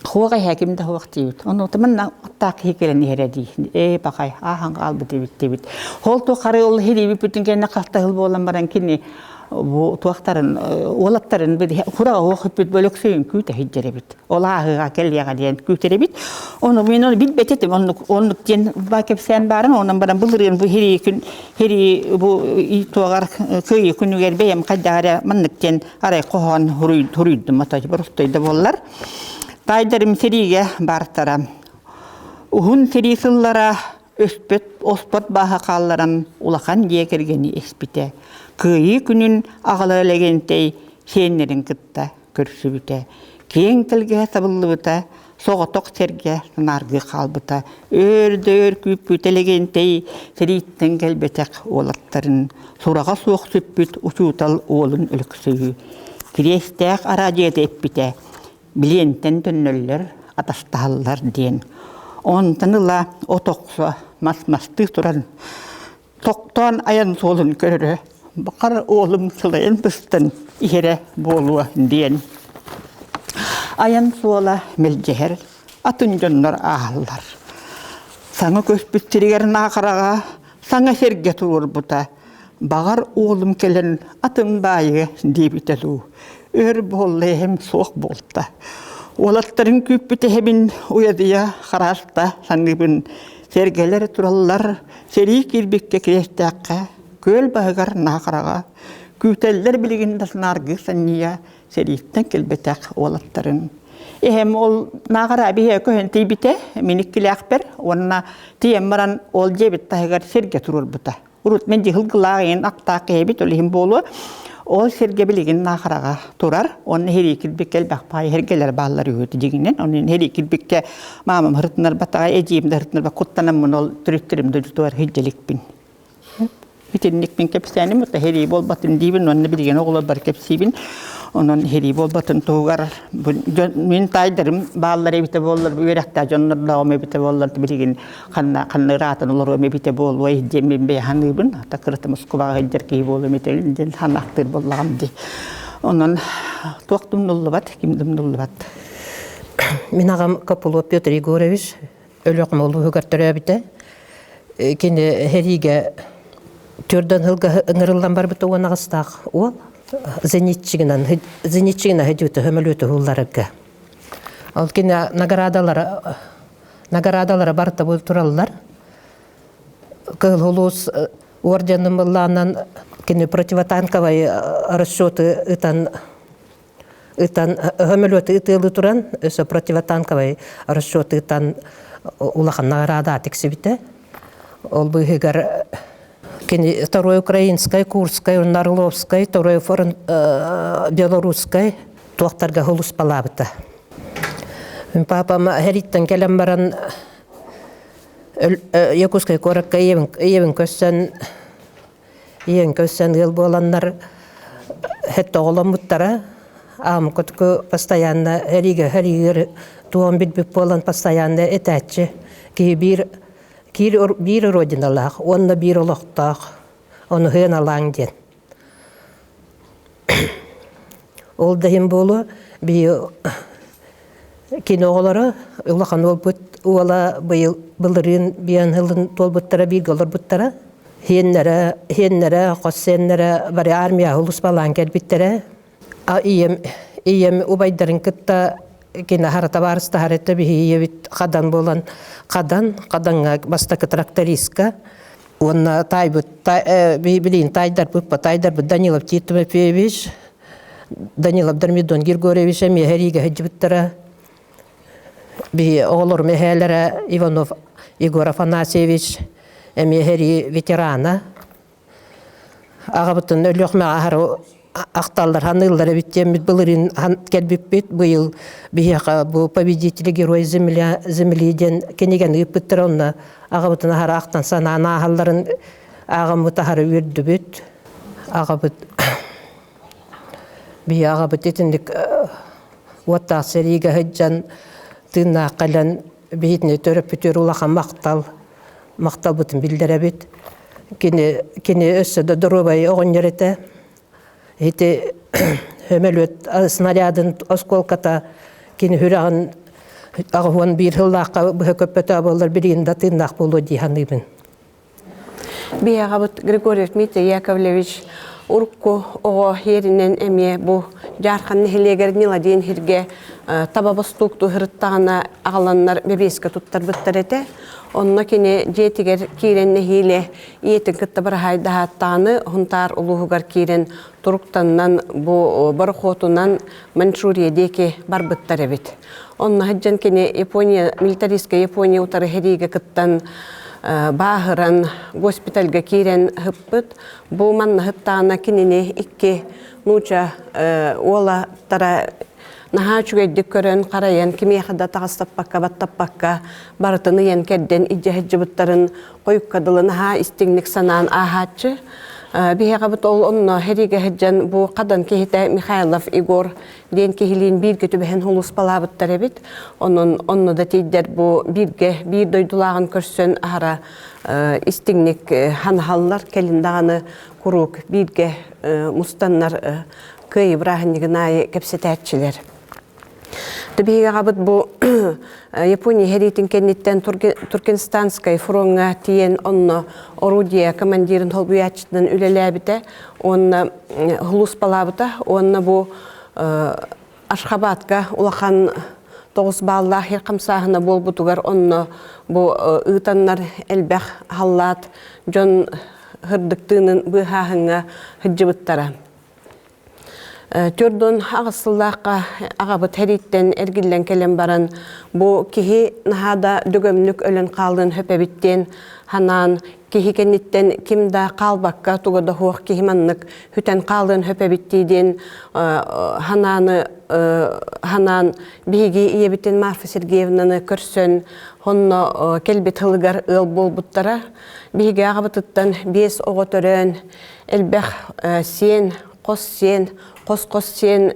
хуох эһэ ким да суох диэбит. Ону манна аттаах киһи кэлэн иһэрэ дии. Ээ пахай ааһан хаалбыт эбит диэбит. Ол тухары ол иһириибиппитин кэннэ хастаһыл буолан баран кини бу туохтарын уолаттарын хураҕа уох үппүт бөлөксөйүн күүтэ сылдьар эбит. Ол ааһыыга кэлиэҕэ диэн күүтэр эбит. Ону мин ону билбэт этим. Оннук оннук диэн ба кэпсээн баарын онон баран былырыын бу хирии күн хирии бу туоҕар кыайыы күнүгэр бэйэм хайдах эрэ маннык диэн арай хоһоон хуруйдум ото боростуой да буоллар. Таайдарым сэриигэ баартара. Уһун сэрии сыллара Өспөт, оспот бааһа хаалларан улахан дьиэ кэргэни эспитэ. Кыайыы күнүн аҕалара Лэгэнтэй сиэннэрин кытта көрсүбүтэ. Киэҥ тэлгэһэ сабыллыбыта, соҕотох сэргэ санааргыы хаалбыта. Өөр да өр күүппүтэ Лэгэнтэй сэрииттэн кэлбэтэх уолаттарын, сураҕа суох сүппүт учуутал уолун Өлөксөйү Кириэстээх араадьыйата эппитэ билиэнтэн төннөллөр, атастаһаллар диэн. Онтон ыла от охсо мас-мастыы туран тохтоон айан суолун көрөрө, баҕар уолум сылайан быстан иһэрэ буолуо диэн. Айан суола мэлдьэһэр, атын дьоннор ааһаллар. Саҥа көспүт сиригэр Наахараҕа саҥа сиргэ туруорбута. Баҕар уолум кэлэн атын баайыа диэбитэ дуу. Өр буолла эһэм суох буолта. Уолаттарын күүппүт эһэбин уйадыйа харааста саныыбын. Сэргэлэр тураллар, сэрии киирбиккэ кириэстээххэ, күөл баһыгар Наахараҕа. Күүтэллэр билигин да санааргыы санньыйа сэрииттэн кэлбэтэх уолаттарын. Эһэм ол Нааҕара биһиэ көһөн тиийбитэ, мин иккилээхпэр уонна тиийэн баран ол дьиэбит таһыгар сиргэ туруорбута. Урут мен дьыһылгылаах иһин аттаах киһибит ол иһин буолуо. Ол сиргэ билигин Наахараҕа турар. Онно һэрии килбиккэ элбэх баай һэргэлэр бааллар үһү дьиҥинэн. Онон һэрии килбиккэ маамам һырытынарбатаҕа, эдьиийим да һырытынарба куттанаммын ол төрүттэрим дойдутугар сылдьа Итинник мин кэпсээним это һэрии буолбатын диибин уонна билигин оҕолорбор кэпсиибин. Онон һэрии буолбатын туһугар мин таайдарым бааллар эбитэ буоллар үөрэхтээх дьоннордооҕум эбитэ буоллар билигин ханна ханна ыраатан олоруом эбитэ буолуой диэн мин бэйэ саныыбын. Ата кырата Москваҕа сылдьар киһи буолуом этэ диэн санаахтыыр буоллаҕым дии. Онон туох да умнуллубат, ким да умнуллубат. Мин аҕам Копылов Петр Егорович Өлүөхүмэ улууһугар төрөөбүтэ. Кини сэриигэ төрдөн сылга ыҥырыллан барбыта уон аҕыстаах уол зенитчигинэн зенитчигинэн сылдьыбыта сөмөлүөтү уһулларарга. Ол кини наградалара наградалара барыта бу тураллар. Кыһыл улуус орденын быллаанан кини противотанковай расчеты ытан. ытан көмөлүөтү ытыалыы туран өссө противотанковай расчет ытан улахан наҕараада тиксибитэ. Ол быыһыгар кини второй украинскай, курскай, уонна орловскай, второй белорусскай туохтарга сулууспалаабыта. Папам хэриттэн кэлэн баран Якутскай куоракка ийэбин көрсөн ийэбин көрсөн ыал буоланнар хэт оҕоломмуттара. Аам котку постоянно эригэ хэригэр туон билбит буолан постоянно этээччи. Киһи биир киир биир родиналаах уонна биир олохтоох ону сыаналааҥ диэн. Ол да иһин буолуо, биһи кино оҕолоро улахан уолбут уола быйыл былырыын биэн сылын туолбуттара бииргэ олорбуттара. Сиэннэрэ, сиэннэрэ, хос сиэннэрэ бары армияҕа улуспалаан кэлбиттэрэ. А ийэм, ийэм убайдарын кытта кини аһара табаарыстаһар этэ биһи ийэбит хадан буолан хадан, хадаҥҥа бастакы трактористка Уонна таайбыт, билигин таайдарбыт, таайдарбыт Данилов Тит Тимофеевич, Данилов Дормидон Григорьевич эмиэ сэриигэ сылдьыбыттара. Биһи оҕолорум эһээлэрэ Иванов Егор Афанасьевич эмиэ сэрии ветерана. Аҕабытын Өлүөхмэҕэ аһары ахталлар, ханыыллар эбит диэммит былырыын кэлбиппит. Быйыл биһиэхэ бу «Победители герой земля, земли» диэн кинигэни ыыппыттара. Онно аҕабытын аһара ахтан санаан ааһалларын ааҕаммыт аһара үөрдүбүт. Аҕабыт биһи аҕабыт итинник уоттаах сэриигэ сылдьан тыыннаах кэлэн биһитини төрөппүтүгэр улахан махтал махталбытын биллэрэбит. Кини, кини өссө да доруобай оҕонньор этэ. Ити сөмөлүөт снарядын оскуолката кини сүрэҕин 81 сыллаахха быһа көппөтөө буоллар билигин да тыыннаах буолуо дии саныыбын. Биһиэхэбит Григорьев Дмитрий Яковлевич урукку оҕо иэринэн эмиэ бу Дьаархан нэһилиэгэр Нила диэн сиргэ таба бостууктуу сырыттаҕына аҕаланнар бэбиэскэ туттарбыттар этэ. Онно кини дьиэтигэр киирэн нэһиилэ ийэтин кытта быраһаайдаһааттаҕына Хунтаар улууһугар киирэн туруктанан бу борохуотунан Маньчжурия диэки барбыттар эбит. Онно сылдьан кини Япония, милитаристскай Япония утары сэриигэ кыттан бааһыран госпитальга киирэн ыппыт. Бу манна ыттаҕына кинини икки нууча уолаттара наһаа үчүгэйдик көрөн, харайан, кимиэхэ да таҕыстаппакка, баттаппакка барытын ыйан кэрдэн илдьэ сылдьыбыттарын хойукка дылы наһаа истиҥник санаан ааһааччы. Биһиэхэбит ол онно сэриигэ сылдьан бу хадан киһитэ Михайлов Егор диэн киһилиин бииргэ түбэһэн сулууспалаабыттар эбит. Онон онно да тиийдэр бу бииргэ биир дойдулааҕын көрсөн аһара истиҥник ханаһаллар. Кэлин даҕаны куруук бииргэ мустаннар кыайыы бырааһынньыгын аайы кэпсэтээччилэр. Биһиги аҕабыт бу Япония сэриитин кэнниттэн Туркестанскай фроҥҥа тиийэн онно орудие командирын солбуйааччытынан үлэлээбитэ уонна сулууспалаабыта уонна бу Ашхабадка улахан 9 бааллаах сир хамсааһына буолбутугар онно бу ыытаннар элбэх халлаат дьон сырдык тыынын быыһааһыҥҥа сылдьыбыттара. 48 сыллаахха аҕабыт сэрииттэн эргиллэн кэлэн баран бу киһи наһаа да дөкөмнүк өлөн хаалыан сөп эбит диэн санаан киһи кэнниттэн ким да хаалбакка туга да суох киһи маннык сүтэн хаалыан сөп эбит дии диэн санааны санаан биһиги ийэбитин Марфа Сергеевнаны көрсөн онно кэлбит сылыгар ыал буолбуттара. Биһиги аҕабытыттан биэс оҕо төрөөн элбэх сиэн, хос сиэн, хос-хос сиэн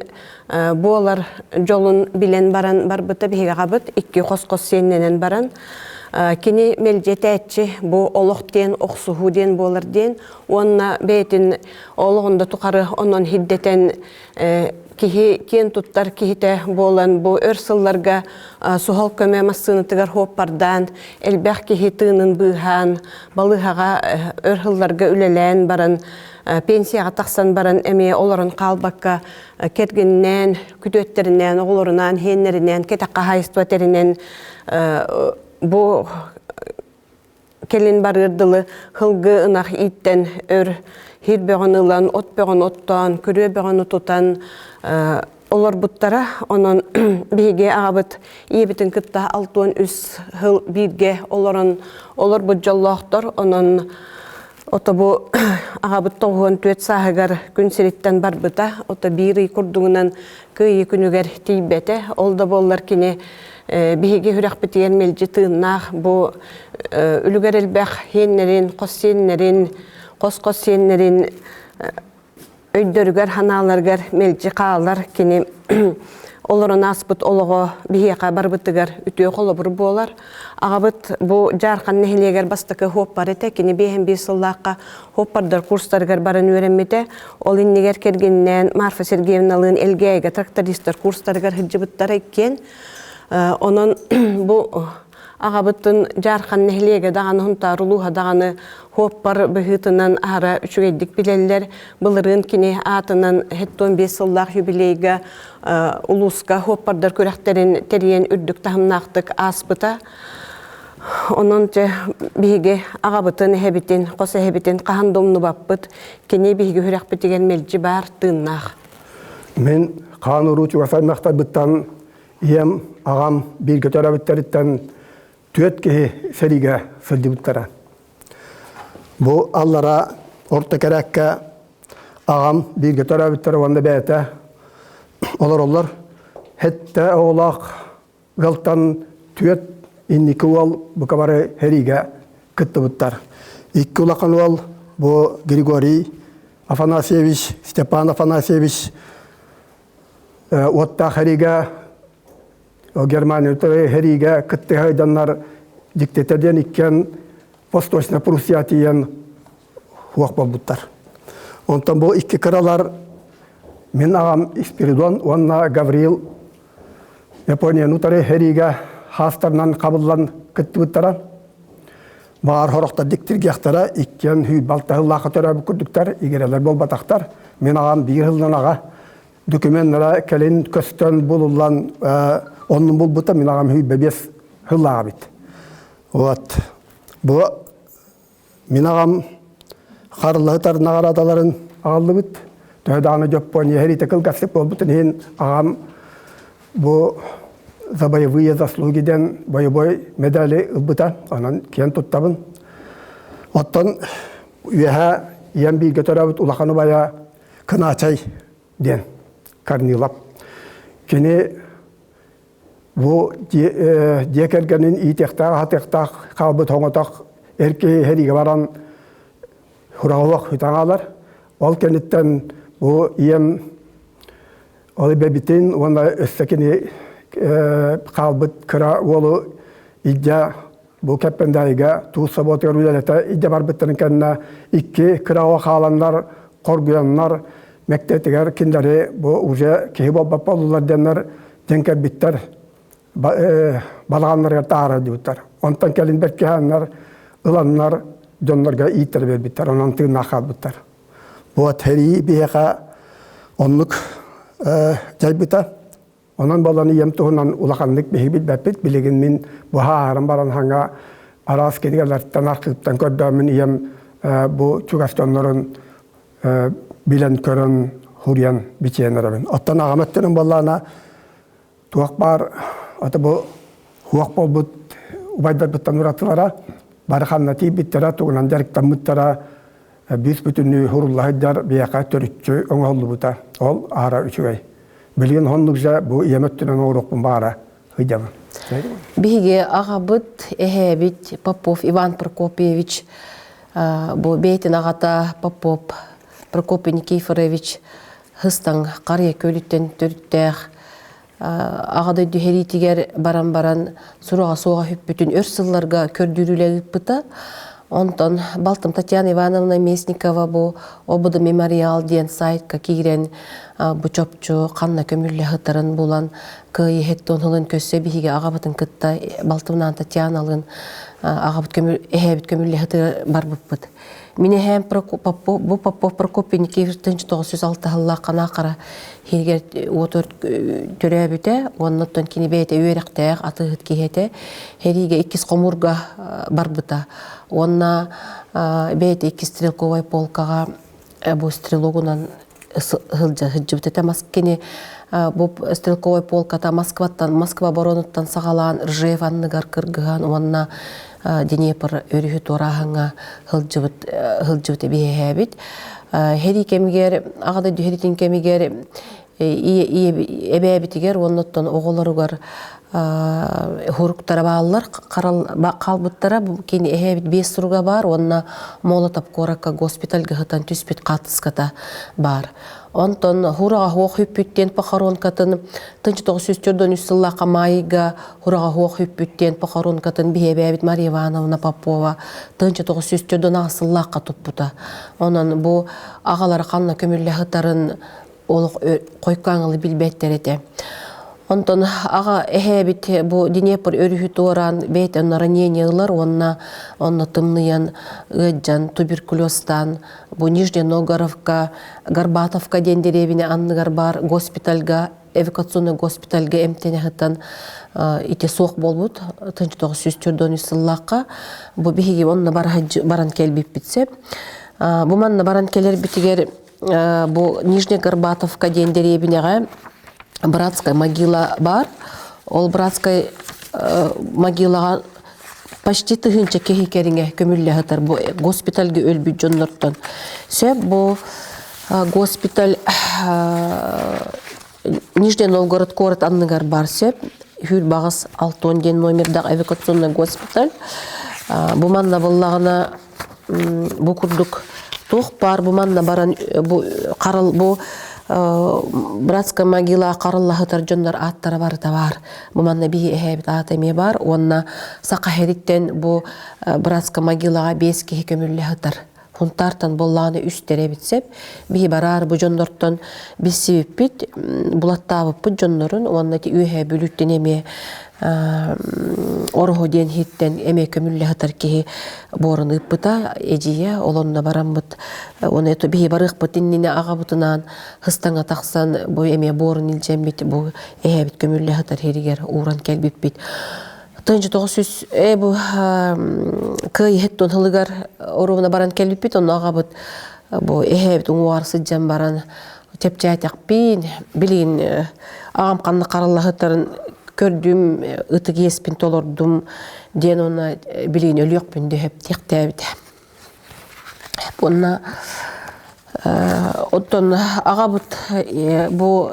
буолар дьолун билэн баран барбыта биһиги аҕабыт икки хос-хос сиэннэнэн баран кини мэлдьи этээччи бу олох диэн охсуһуу диэн буолар диэн уонна бэйэтин олоҕун да тухары онон сирдэтэн киһи киэн туттар киһитэ буолан бу өр сылларга суһал көмө массыынатыгар хуоппардаан элбэх киһи тыынын быыһаан балыыһаҕа өр сылларга үлэлээн баран пенсияҕа тахсан баран эмиэ олорон хаалбакка кэргэнинээн күтүөттэринээн оҕолорунаан иһиэннэринээн кэтэх хаһаайыстыба тэринэн бу кэлин барыар дылы сылгы ынах ииттэн өр сир бөҕөнү ылан, от бөҕөнү оттоон, күрүө бөҕөнү тутан. олорбуттара. Онон биһиги аҕабыт ийэбитин кытта 63 сыл бииргэ олорон олорбут дьоллоохтор. Онон ото бу аҕабыт 94 сааһыгар күн сириттэн барбыта. Ото биир ый курдугунан Кыайыы күнүгэр тиийбэтэ. Ол да буоллар кини биһиги сүрэхпитигэр мэлдьи тыыннаах бу үлүгэр элбэх сиэннэрин, хос сиэннэрин, хос-хос сиэннэрин өйдөрүгэр, санааларыгар мэлдьи хаалар. Кини олорон ааспыт олоҕо биһиэхэ барбытыгар үтүө холобур буолар. Аҕабыт бу Дьаархан нэһилиэгэр бастакы хуоппар этэ. Кини 51 сыллаахха хуоппардар курстарыгар баран үөрэммитэ. Ол иннигэр кэргэнинээн Марфа Сергеевналыын Элгээйигэ трактористар курстарыгар сылдьыбыттара иккиэн. Онон бу аҕабытын Дьаархан нэһилиэгэ даҕаны, Хунтаар улууһа даҕаны хуоппар быһыытынан аһара үчүгэйдик билэллэр. Былырыын кини аатынан 75 сыллаах юбилейга улууска хуоппардар күрэхтэрин тэрийэн үрдүк таһымнаахтык ааспыта. Онон дьэ биһиги аҕабытын, эһэбитин, хос эһэбитин хаһан да умнубаппыт. Кини биһиги сүрэхпитигэр мэлдьи баар тыыннаах. Мин хаан уруу чугас аймахтарбыттан ийэм, аҕам бииргэ төрөөбүттэриттэн түөрт киһи сэриигэ сылдьыбыттара. Бу аллара орто кэрээккэ аҕам бииргэ төрөөбүттэрэ уонна бэйэтэ олороллор. Хэттэ оҕолоох ыалтан түөрт инники уол бука бары сэриигэ кыттыбыттар. Икки улахан уол бу Григорий Афанасьевич, Степан Афанасьевич уоттаах сэриигэ Германия сэриигэ кыттыһа ыйданнар диктатор диэн иккиэн Восточная Пруссия тиийэн суох буолбуттар. Онтон бу икки кыралар мин аҕам Спиридон уонна Гаврил Японияны утары сэриигэ хаастарынан хабыллан кыттыбыттара. Баар сорохтор диктиргиэхтэрэ иккиэн хүйбалтаһыллаахха төрөөбүт курдуктар, игирэлэр буолбатахтар. Мин аҕам биир сылынан аҕа докуменнара кэлин көстөн булуллан оннун булбута мин аҕам хүйбэ биэс сыллааҕа эбит. Вот. Бу мин аҕам харылаһытар наҕараадаларын аҕаллыбыт. Төһө даҕаны Дьоппуония сэриитэ кылгастык буолбутун иһин аҕам бу за боевые заслуги диэн боевой медали ылбыта. Онон киэн туттабын. Оттон үөһэ ийэм бииргэ төрөөбүт улахан убайа Кынаачай диэн Корнилов. Кини бу дьиэ кэргэнин иитиэхтээх-аһатыахтаах хаалбыт хоҥотох эр киһи сэриигэ баран хураҕалах сүтэн хаалар. Ол кэнниттэн бу ийэм ол эбэбитин уонна өссө кини хаалбыт кыра уолу илдьэ бу Кэппэндээйигэ туус собуотугар үлэлэтэ илдьэ барбыттарын кэннэ икки кыра оҕо хааланнар хоргуйаннар мэктиэтигэр кинилэри бу уже киһи буолбат буоллулар диэннэр дьэн кэлбиттэр балаҕаннарыгар таһаара сылдьыбыттар. Онтон кэлин бэркиһээннэр ыланнар дьоннорго ииттэрэ биэрбиттэр, онон тыыннаах хаалбыттар. Вот сэрии биһиэхэ оннук дьайбыта. Онон буолан ийэм туһунан улаханнык биһиги билбэппит. Билигин мин быһааран баран хаҥа араас кинигэлэртэн, архыыптан көрдөөммүн ийэм бу чугас дьоннорун билэн көрөн хуруйан бичиэн эрэбин. Оттон аҕам өттүнэн буоллаҕына туох баар ата бу хуох буолбут убайдарбыттан уратылара бары ханна тиийбиттэрэ тугунан дьарыктаммыттара биир бүтүннүү хурулла сылдьар биһиэхэ төрүччү оҥоһуллубута. Ол аһара үчүгэй. Билигин оннук же бу ийэм өттүнэн оҥоруохпун баара сылдьабын. Биһиги аҕабыт, эһээбит Попов Иван Прокопьевич бу бэйэтин аҕата Попов Прокопий Никифорович Хыстаҥ Харыйа күөлүттэн төрүттээх Аҕа дойду сэриитигэр баран баран сураҕа суоҕа сүппүтүн өр сылларга көрдүүр үлэ ыыппыта. Онтон балтым Татьяна Ивановна Местникова бу ОБД мемориал диэн сайтка киирэн бу чопчу ханна көмүллэ сытарын булан кыайыы хэттон сылын көссө биһиги аҕабытын кытта балтымнаан Татьяналыын аҕабыт көмүл эһээбит көмүллэ сытыгар барбыппыт. Мин эһээм бу Попов Прокопий Никифорович 1906 сыллаах Ханаахара иһигэр уот төрөөбүтэ уонна оттон кини бэйэтэ үөрэхтээх атыыһыт киһи этэ. Сэриигэ иккис хомуурга барбыта. Уонна бэйэтэ иккис стрелковай полкаҕа бу стрелогунан сылдьа сылдьыбыт этэ. Мас кини Бу стрелковай полката Москваттан, Москва боронуттан саҕалаан Ржев анныгар кыргыһан уонна Днепр өрүһү туорааһыҥҥа сылдьыбыт сылдьыбыт эбиһээбит. Хэрии кэмигэр, аҕа дойду хэриитин кэмигэр эбээбитигэр уонна оттон оҕолоругар хуруктара бааллар хаалбыттара кини эһээбит биэс суруга баар уонна Молотов куоракка госпитальга сытан түспүт хаартыската баар. Онтон хураҕа хуох хүппүт диэн похоронкатын 1943 сыллаахха маайга хураҕа хуох хүппүт диэн похоронкатын биһиэбээбит Мария Ивановна Попова 1948 сыллаахха туппута. Онон бу аҕалара ханна көмүллэ сытарын олох хойкооҥылы билбэттэр этэ. Онтон аҕа эһээбит бу Днепр өрүһү туораан бэйэтэ онно ранение ылар уонна онно тымныйан ыаддьан туберкулезтаан бу Нижний Новгородка Горбатовка диэн дэриэбинэ анныгар баар госпитальга эвакуационный госпитальга эмтэнэ сытан ити суох буолбут 1943 сыллаахха бу биһиги онно баран кэлбиппит сөп. Бу манна баран кэлэрбитигэр бу Нижняя Горбатовка диэн дэриэбинэҕэ братская могила баар. Ол братскай могилаҕа почти тыһыынча киһи кэриҥэ көмүллэ сытар бу госпитальга өлбүт дьоннортон. Сөп бу госпиталь Нижний Новгород куорат анныгар бар сөп. Хүр бағыс Алтон диэн номердаах эвакуационный госпиталь. Бу манна буллаҕына бу курдук туох баар бу манна баран бу харал бу братская могила хараллаһытар дьоннор ааттара барыта баар. Бу манна биһи эһээбит аата эмиэ баар уонна саха һэриттэн бу братская могилаҕа биэс киһи көмүллэ сытар. Хунтаартан буоллаҕына үстэрэ эбит сөп. Биһи бараар бу дьоннортон билсибиппит, булаттаабыппыт дьоннорун уонна ити Үөһээ Бүлүүттэн эмиэ Ороһу диэн иһиттэн эмиэ көмүллэ сытар киһи буорун ыыппыта, эдьиийэ ол онно бараммыт уонна биһи барыахпыт иннинэ аҕабытынаан һыстаҥа тахсан бу эмиэ буорун илдьэммит бу эһээбит көмүллэ сытар сиригэр ууран кэлбиппит. 1900 бу кыайыһыт тунһылыгар оруобуна баран кэлбиппит, онно аҕабыт бу эһээбит уҥуоҕар сылдьан баран чэпчээтэхпин, билигин аҕам ханна хараллаһыттарын көрдүм, ытык иэспин толордум диэн уонна билигин өлүөхпүн дөһөп диэхтээбитэ. Уонна оттон аҕабыт бу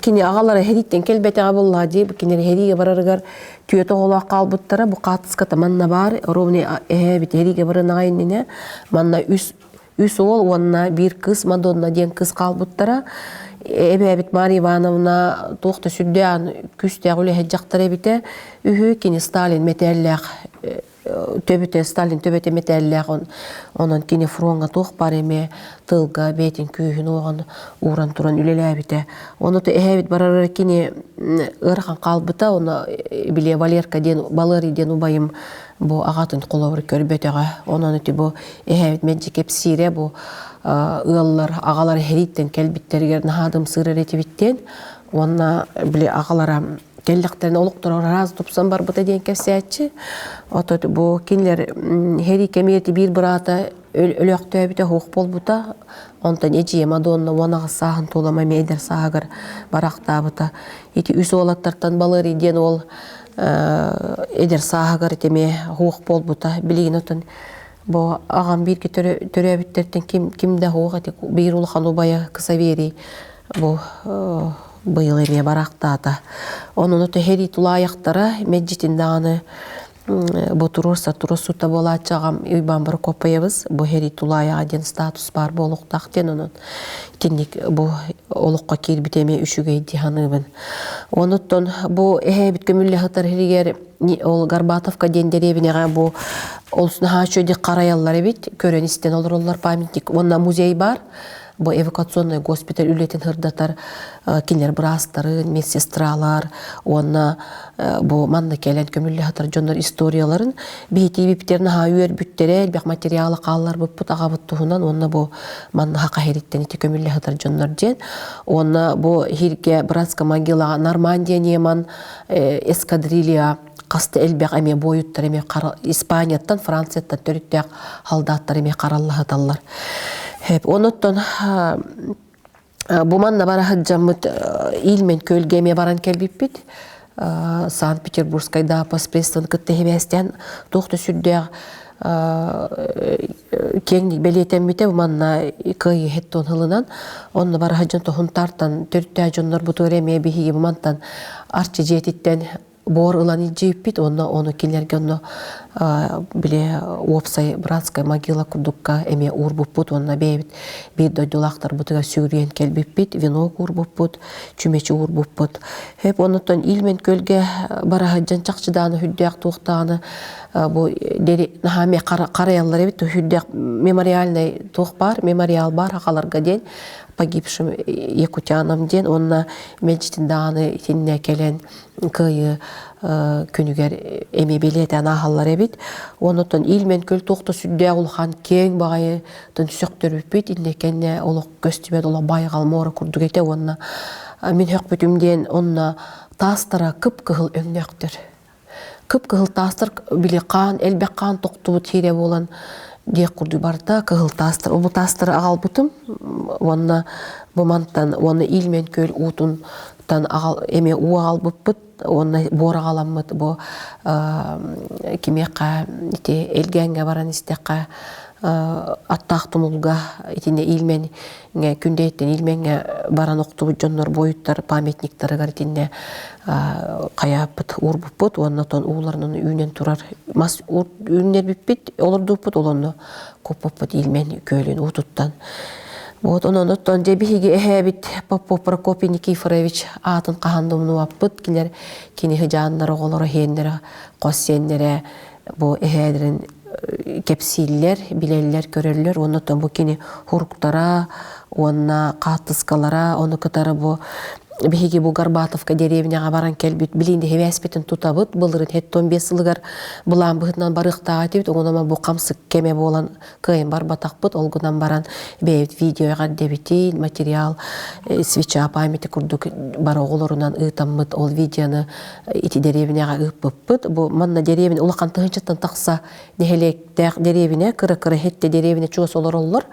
кини аҕалара эһэриттэн кэлбэтэҕэ буоллаҕа дии кинилэр эһэриигэ барарыгар түөрт оҕолоох хаалбыттара бу хаартыската манна баар ровно эһээбит эһэриигэ барынаҕа иннинэ манна үс үс уол уонна биир кыыс Мадонна диэн кыыс хаалбыттара эбээбит Марья Ивановна туох да сүрдээх күүстээх үлэһит дьахтар эбитэ үһү кини Сталин мэтээллээх төбөтө Сталин төбөтө мэтээллээх онон кини фроҥҥа туох баар эмиэ тылга бэйэтин күүһүн уоҕун ууран туран үлэлээбитэ. Ону эһээбит барарар кини ыарахан хаалбыта, ону били Валерка диэн Балыарый диэн убайым бу аҕатын холобур көрбөтөҕө. Онон ити бу эһээбит мэлдьи кэпсиирэ бу ыаллар аҕалар эһэрииттэн кэлбиттэригэр наһаа дымсыырар этибиттэн уонна били аҕалара кэллэхтэринэ олохторо араас тупсан барбыта диэн кэпсээччи. Отот бу кинилэр Хери кэмиэти биир быраата өлөөхтөөбүтэ суох буолбута. Онтон эдьиийэ Мадонна 18 сааһын туолама эмиэ эдэр сааһыгар барахтаабыта. Ити үс уолаттартан Балыарый диэн уол эдэр сааһыгар ити эмиэ суох буолбута. Билигин отон бу аҕам бииргэ төрөөбүттэртэн ким ким да суох ити биир улахан убайа Ксаверий бу быйыл эмиэ бараахтаата. Онон ото тулаайахтара мэлдьитин даҕаны бу туруорса туруорсута буолааччы аҕам Уйбаан Прокопьевич бу һэрии тулаайаҕа диэн статус баар буолуохтаах диэн онон итинник бу олоххо киирбитэ эмиэ үчүгэй дии саныыбын. Онуттан бу эһээбит көмүллэ сытар сиригэр ол Горбатовка диэн дэриэбинэҕэ бу олус наһаа үчүгэйдик харайаллар эбит, көрөн истэн олороллор памятник уонна музей баар. Бу эвакуационный госпиталь үлэтин сырдатар кинилэр быраастарын, медсестралар уонна бу манна кэлэн көмүллэ сытар дьоннор историяларын биһитиибиптэр наһаа үөрбүттэрэ, элбэх материалы хаалларбыппыт аҕабыт туһунан уонна бу манна хаха иһириттэн ити көмүллэ сытар дьоннор диэн. Уонна бу иһиргэ братская могилаҕа Нормандия Неман эскадрилья хаста элбэх эмиэ буойуттар эмиэ Испанияттан, Францияттан төрүттээх халдааттар эмиэ хараллаһыталлар. Онуттан. Бу манна бара сылдьаммыт Ильмень күөлгэ эмиэ баран кэлбиппит. Санкт-Петербургскайдаа постпредствоны кытта сибээстээн туох да сүрдээх киэҥник бэлиэтэммитэ манна кыайыы хэттон ылынан онно бара сылдьан тоһунтаартан төрүттээх дьоннорбутугар эмиэ биһиги мантан Арчы дьиэтиттэн буор ылан илдьииппит уонна ону кинилэргэ онно били уопсай братская могила курдукка эмиэ уурбуппут уонна бэйэбит биир дойдулаахтарбытыгар сүгүрүйэн кэлбиппит, венок уурбуппут, чүмэчи уурбуппут. Хөп оннуттан Ильмен күөлгэ бара сылдьан чахчы дааны хүрдээх туохтааны бу наһаа эмиэ харайаллар эбит хүрдээх мемориальный туох баар мемориал баар хахаларга диэн погибшим якутянам диэн уонна мэлдьитин даҕаны итиннэ кэлэн кыайыы күнүгэр эмиэ бэлиэтээн ааһаллар эбит. Оннуттан Ильмен күөл туох да сүрдээх улахан киэҥ баҕайы сөхтөрбүппүт иннэ кэннэ олох көстүбэт олох байҕал муора курдук этэ уонна мин сөхпүтүм диэн онно таастара кып-кыһыл өҥнөөхтөр. Кып-кыһыл таастар били хаан элбэх хаан тохтубут сиэрэ буолан диэх курдук барыта кыһыл таастар. Ол таастары аҕалбытым уонна бу мантан уонна Ильмен күөл уутун тан аҕал эмиэ уу аҕалбыппыт уонна буор аҕаламмыт бу кимиэхэ ити Элгээҥҥэ баран истэххэ аттаах тумулга итиннэ Ильмеҥҥэ Күндэйиттэн Ильмеҥҥэ баран охтубут дьоннор буойуттар памятниктарыгар итиннэ хайааппыт уурбуппут уонна тон ууларынан үүнэн турар мас үүннэрбиппит олордубуппут ол онно куппуппут Ильмень күөлүн уутуттан. Вот онон оттон дьэ биһиги эһээбит Попов Прокопий Никифорович аатын хаһан да умнубаппыт. Кинилэр кини сыдьааннара, оҕолоро, иһиэннэрэ, хос сиэннэрэ бу эһээлэрин кэпсииллэр, билэллэр, көрөллөр. Уонна оттон бу кини хуруктара уонна хааттыскалара, ону кытары бу биһиги бу Горбатовка дэриэбинэҕэ баран кэлбит билиин дэһибээспитин тутабыт. Былырын 75 сылыгар былаан быһыытынан барыахтаах этибит. Оҕунама бу хамсык кэмэ буолан кыайан барбатахпыт. Ол гынан баран бэйэбит видеоҕа эрдэбитин, материал свеча памяти курдук бар оҕолорунан ыытаммыт ол видеоны ити дэриэбинэҕэ ыыппыппыт. Бу манна дэриэбинэ улахан тыһыынчаттан тахса нэһилиэктээх дэриэбинэ, кыра-кыра хетте дэриэбинэ чугас олороллор.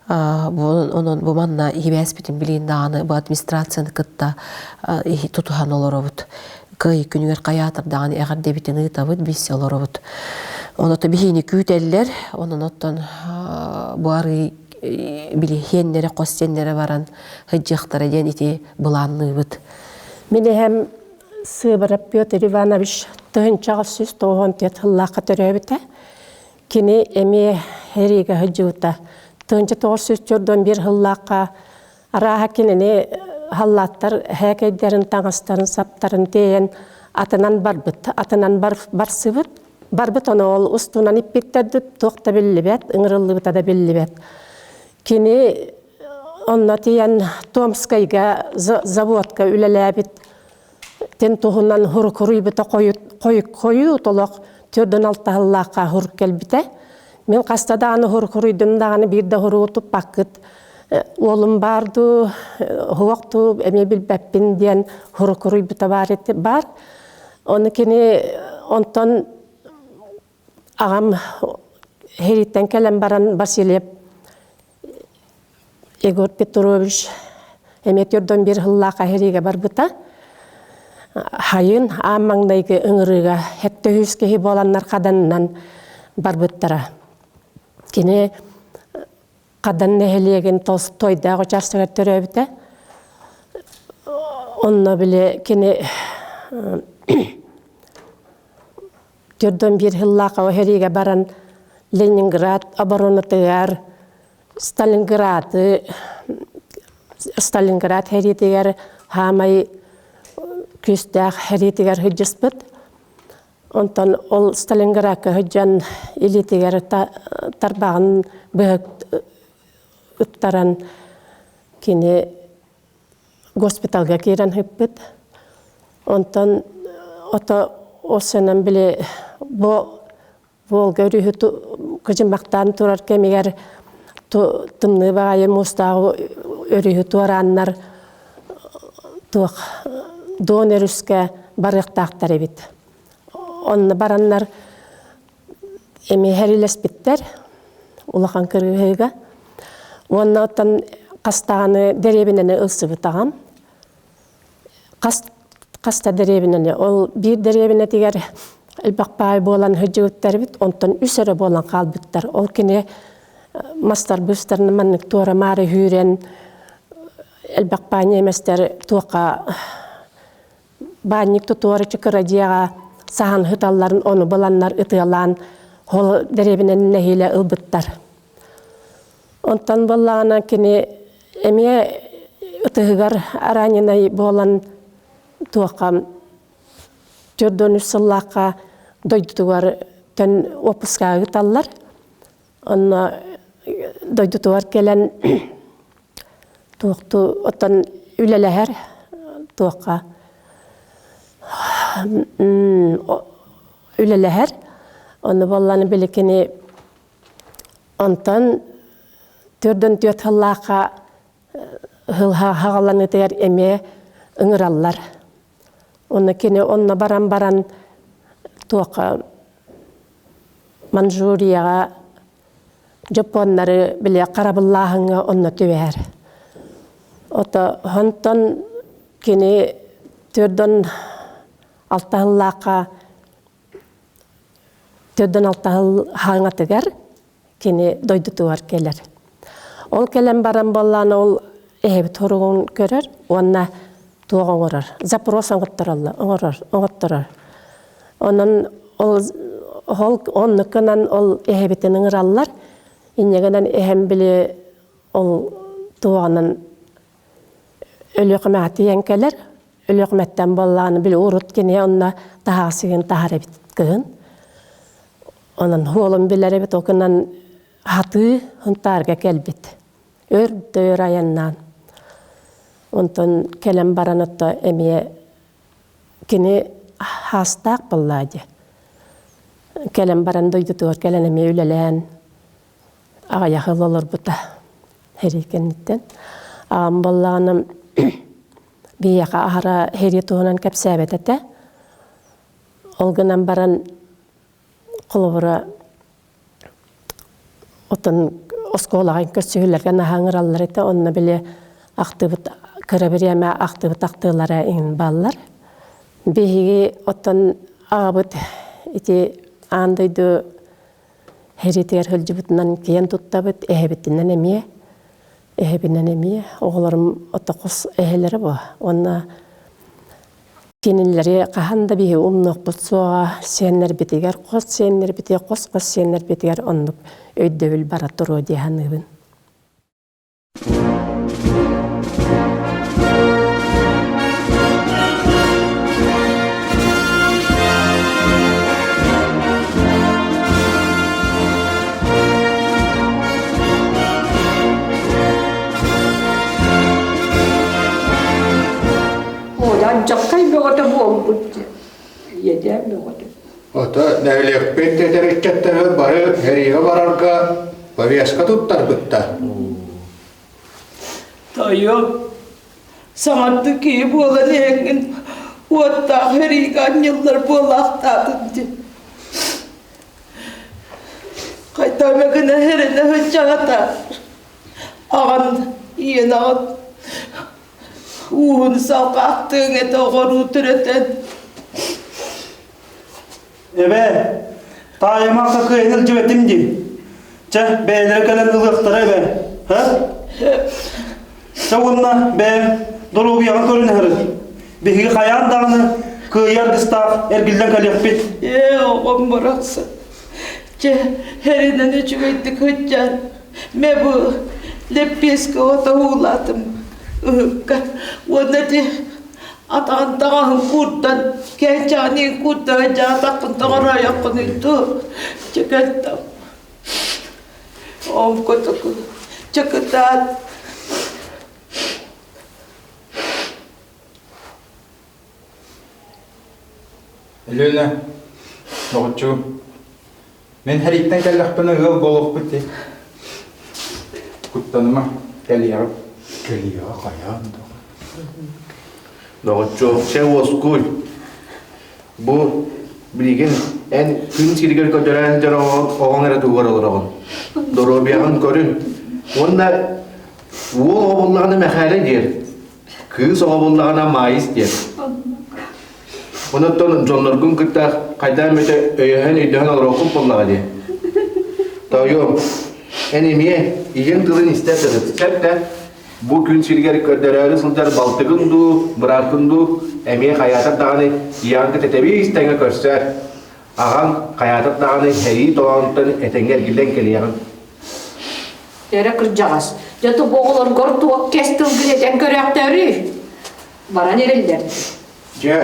Онон бу манна иһибээспитин билиин даҕаны бу администрацияны кытта тутуһан олоробут. Кыайыы күнүгэр хайаатар даҕаны эҕэрдэбитин ыытабыт, билсэ олоробут. Оното биһиини күүтэллэр, онон оттон бу арыы били хиэннэрэ, хос сиэннэрэ баран сылдьыахтара диэн ити былаанныыбыт. Мин эһэм Сыыбарап Петр Иванович 1994 сыллаахха төрөөбүтэ. Кини эмиэ сэриигэ сылдьыбыта. 1941 сыллаахха арааһа кинини халлааттар һээкэйдэрин таҥастарын саптарын тиэйэн атынан барбыт. Атынан барсыбыт. Барбыт ону ол устунан иппиттэрдит туох да биллибэт, ыҥырыллыбыта да биллибэт. Кини онно тиийэн Томскайга заводка үлэлээбит тин туһунан хурукуруйбута хойуу толох төрдөн алтаһыллаахха хурук кэлбитэ. Мин хаста даҕаны хурукуруйдум даҕаны биир да хуругу туппаккыт уолум баар дуу, хуох дуу эмиэ билбэппин диэн хурукуруйбута баар баар. Ону кини онтон аҕам Хириттэн кэлэн баран Васильев Егор Петрович эмиэ төрдөн биир сыллаах эһириигэ барбыта. Хайын аан маҥнайгы ыҥырыыга 700 киһи буоланнар хаданынан барбыттара. Кини Хадан нэһилиэгин Толстойдаах учаастагар төрөөбүтэ. Онно били кини төрдөн биир сыллаах сэриигэ баран Ленинград оборонатыгар Сталинграды Сталинград сэриитигэр хаамай күүстээх сэриитигэр сылдьыспыт. Онтон ол Сталинградка сылдьан илиитигэр тарбаҕын быһа ыттаран кини госпиталга киирэн сыппыт. Онтон ото ол сынан били бу Волга өрүһү кыдьымахтаан турар кэмигэр тымныы баҕайы муустааҕы өрүһү туорааннар туох Дон өрүскэ барыахтаахтар эбит. Онно бараннар эмиэ хэрилэспиттэр улахан кыргыһыыга. Уонна оттон Хастаҕаны дэриэбинэни ылсыбыт аҕам. Хас хаста дэриэбинэни ол биир дэриэбинэтигэр элбэх баай буолан сылдьыбыттар онтон үс эрэ буолан хаалбыттар. Ол кини мастар быыстарын маннык туора-маары үүрэн элбэх баай ньиэмэстэр туохха баанньык тутуор кыра дьиэҕэ саһан сыталларын ону буланнар ытыалаан ол дэриэбинэни нэһиилэ ылбыттар. Онтон буоллаҕына кини эмиэ ытыһыгар раненай буолан туохха 43 сыллаахха дойдутугар төн уоппускаҕа ыыталлар. Онно дойдутугар кэлэн туохту оттон үлэлэһэр туохха үлэлэһэр. Ону буоллаҕына били кини Онтон төрдөн түөрт сыллаахха хаҕаланыытыгар эмиэ ыҥыраллар. Онно кини онно баран баран туохха Манчжурияҕа дьоппуоннары били харабыллааһыҥҥа онно түбэһэр. Ото онтон кини төрдөн алта сыллаахха Төрдөн алтаһыл хаҥатыгар кини дойдутугар кэлэр. Ол кэлэн баран буоллаан ол эһэбит хоругун көрөр уонна туох оҥорор? Запрос оҥоттороллор, оҥорор, оҥотторор. Онон ол ол оннук гынан ол эһэбитин ыҥыраллар. Инньэ гынан эһэм били ол туоҕунан Өлүөхүмэҕэ тиийэн кэлэр. Өлүөхүмэттэн буоллаҕына били урут кини онно таһаҕасыгын таһар эбит кыһын. Онон уолум билэр эбит, ол гынан хатыы Сунтаарга кэлбит. Өр да өр айаннаан. Онтон кэлэн баран отто эмиэ кини хаастаах буоллаа дии. Кэлэн баран дойдутугар кэлэн эмиэ үлэлээн аҕыйах ыал олорбута сэрии кэнниттэн. Аҕам буоллаҕына биһиэхэ аһара сэрии туһунан кэпсээбэт этэ. Ол гынан баран холобура оттон оскуолаҕа көрсүһүүлэргэ наһаа ыҥыраллар этэ. Онно били ахтыбыт кыра бириэмэ ахтыбыт ахтыылара иҥин бааллар. Биһиги оттон аҕабыт ити аан дойду Сэриитигэр сылдьыбытынан киэн туттабыт, эһэбитинэн эмиэ, эһэбинэн эмиэ. Оҕолорум отокус эһэлэрэ бу. Уонна кинилэри хаһан да биһи умнуохпут суоҕа, сиэннэрбитигэр, хос сиэннэрбитигэр, хос-хос сиэннэрбитигэр оннук өйдөбүл бара туруо дии саныыбын. Алдьархай бөҕөтө буолбут дии. Иэдээн бөҕөтө. Ото нэһилиэкпит эдэр ыччаттары бары сэриигэ барарга повестка туттарбыттар. Тойон, саҥардыы киһи буолан иһэҥҥин уоттаах сэриигэ анньыллар буолаахтаатын дии. Хайдах эмэ гына эрэнэ сылдьаҕыта. Аҕан, ийэн аҕан ууһун салҕаахтыаҥ этэ оҕоруу төрөтөн. Эбээ, таайымаха кыайан илдьибэтим дии. Чэ, бэйэлэрэ кэлэн ылыахтара эбээ. Һэ? Чэ уонна бэйэм доруобуйаҕын көрүнэ сырыт. Биһиги хайаан даҕаны кыайыы аргыстаах эргиллэн кэлиэхпит. Ээ, оҕом барахсан. Чэ, эринэн үчүгэйдик сылдьан, мэ бу лэппиэскэ отоһуулаатым ыһыкка уонна ити атаҕын таҥаһын куурдан, кээчэҕиниин куурдан дьаатаххын тоҕороойоххунуй дуу, чэкэттам. Оом котоку, чакытаат. Өлүөнэ, доҕоччугум, мин сэрииттэн кэллэхпинэ ыал буолуохпут дии. Куттаныма, кэлиэҕим. Кэлиэҕэ хайаан да. Доҕоччуок, чэ уоскуй. Бу билигин эн күн сиригэр көтөрөөн дьон оҕоҥ эрэ туһугар олороҕун. Доруобуйаҕын көрүн. Уонна Уол оҕо буоллаҕына Мэхээлэ диэр, кыыс оҕо буоллаҕына Маайыс диэр. Онон дьонноргун кытта хайдах эмэтэ өйөһөн-өйдөһөн олоруоххун буоллаҕа дии. Тоойуом, эн эмиэ ийэҥ тылын истэ сырыт, сөп да? Бу күн сиригэр көрдөрөөрү сылдьар балтыгын дуу, бырааккын дуу эмиэ хайаатар даҕаны ийэҕин кытта тэбиис тэҥэ көрсөөр. Аҕаҥ хайаатар даҕаны сэрии толоонуттан этэҥҥэ эргиллэн кэлиэҕин. Эрэ кырдьаҕас, дьэ бу оҕолоргор туох кэс тылгын этэн көрөөхтөөрүй? Баран эрэллэр. Дьэ,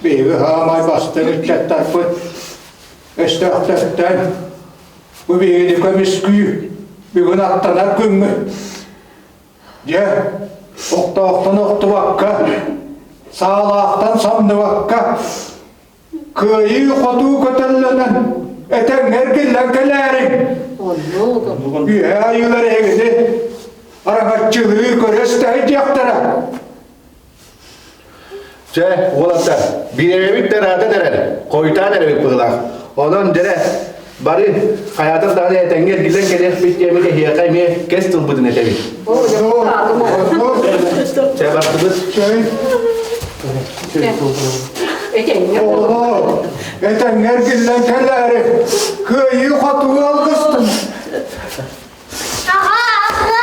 биһиги хаамай бастыҥ ыччаттарбыт өстөөхтөртөн бу биһигини көмүскүү бүгүн аттанар күммүт. Дьэ, охтоохтон охтубакка, саалаахтан самныбакка, кыайыы-хотуу көтөллөнөн этэҥҥэ эргиллэн кэлээриҥ. Үөһээ айыылар эһигини араҥаччылыы көрө истэһидиэхтэрэ. Чэ, уолаттар, бириэмэбит да ыраатан эрэр, хойутаан эрэбит быһыылаах. Онон дьэрэ, бары хайаатар даҕаны этэҥҥэ эргиллэн кэлиэхпит диэммит эһиэхэ эмиэ кэс тылбытын этэбит. Чэ, бардыбыт. Оҕолоор, этэҥҥэ эргиллэн кэлээри, кыайыы-хотуу алгыстын. Аҕа, аҕа,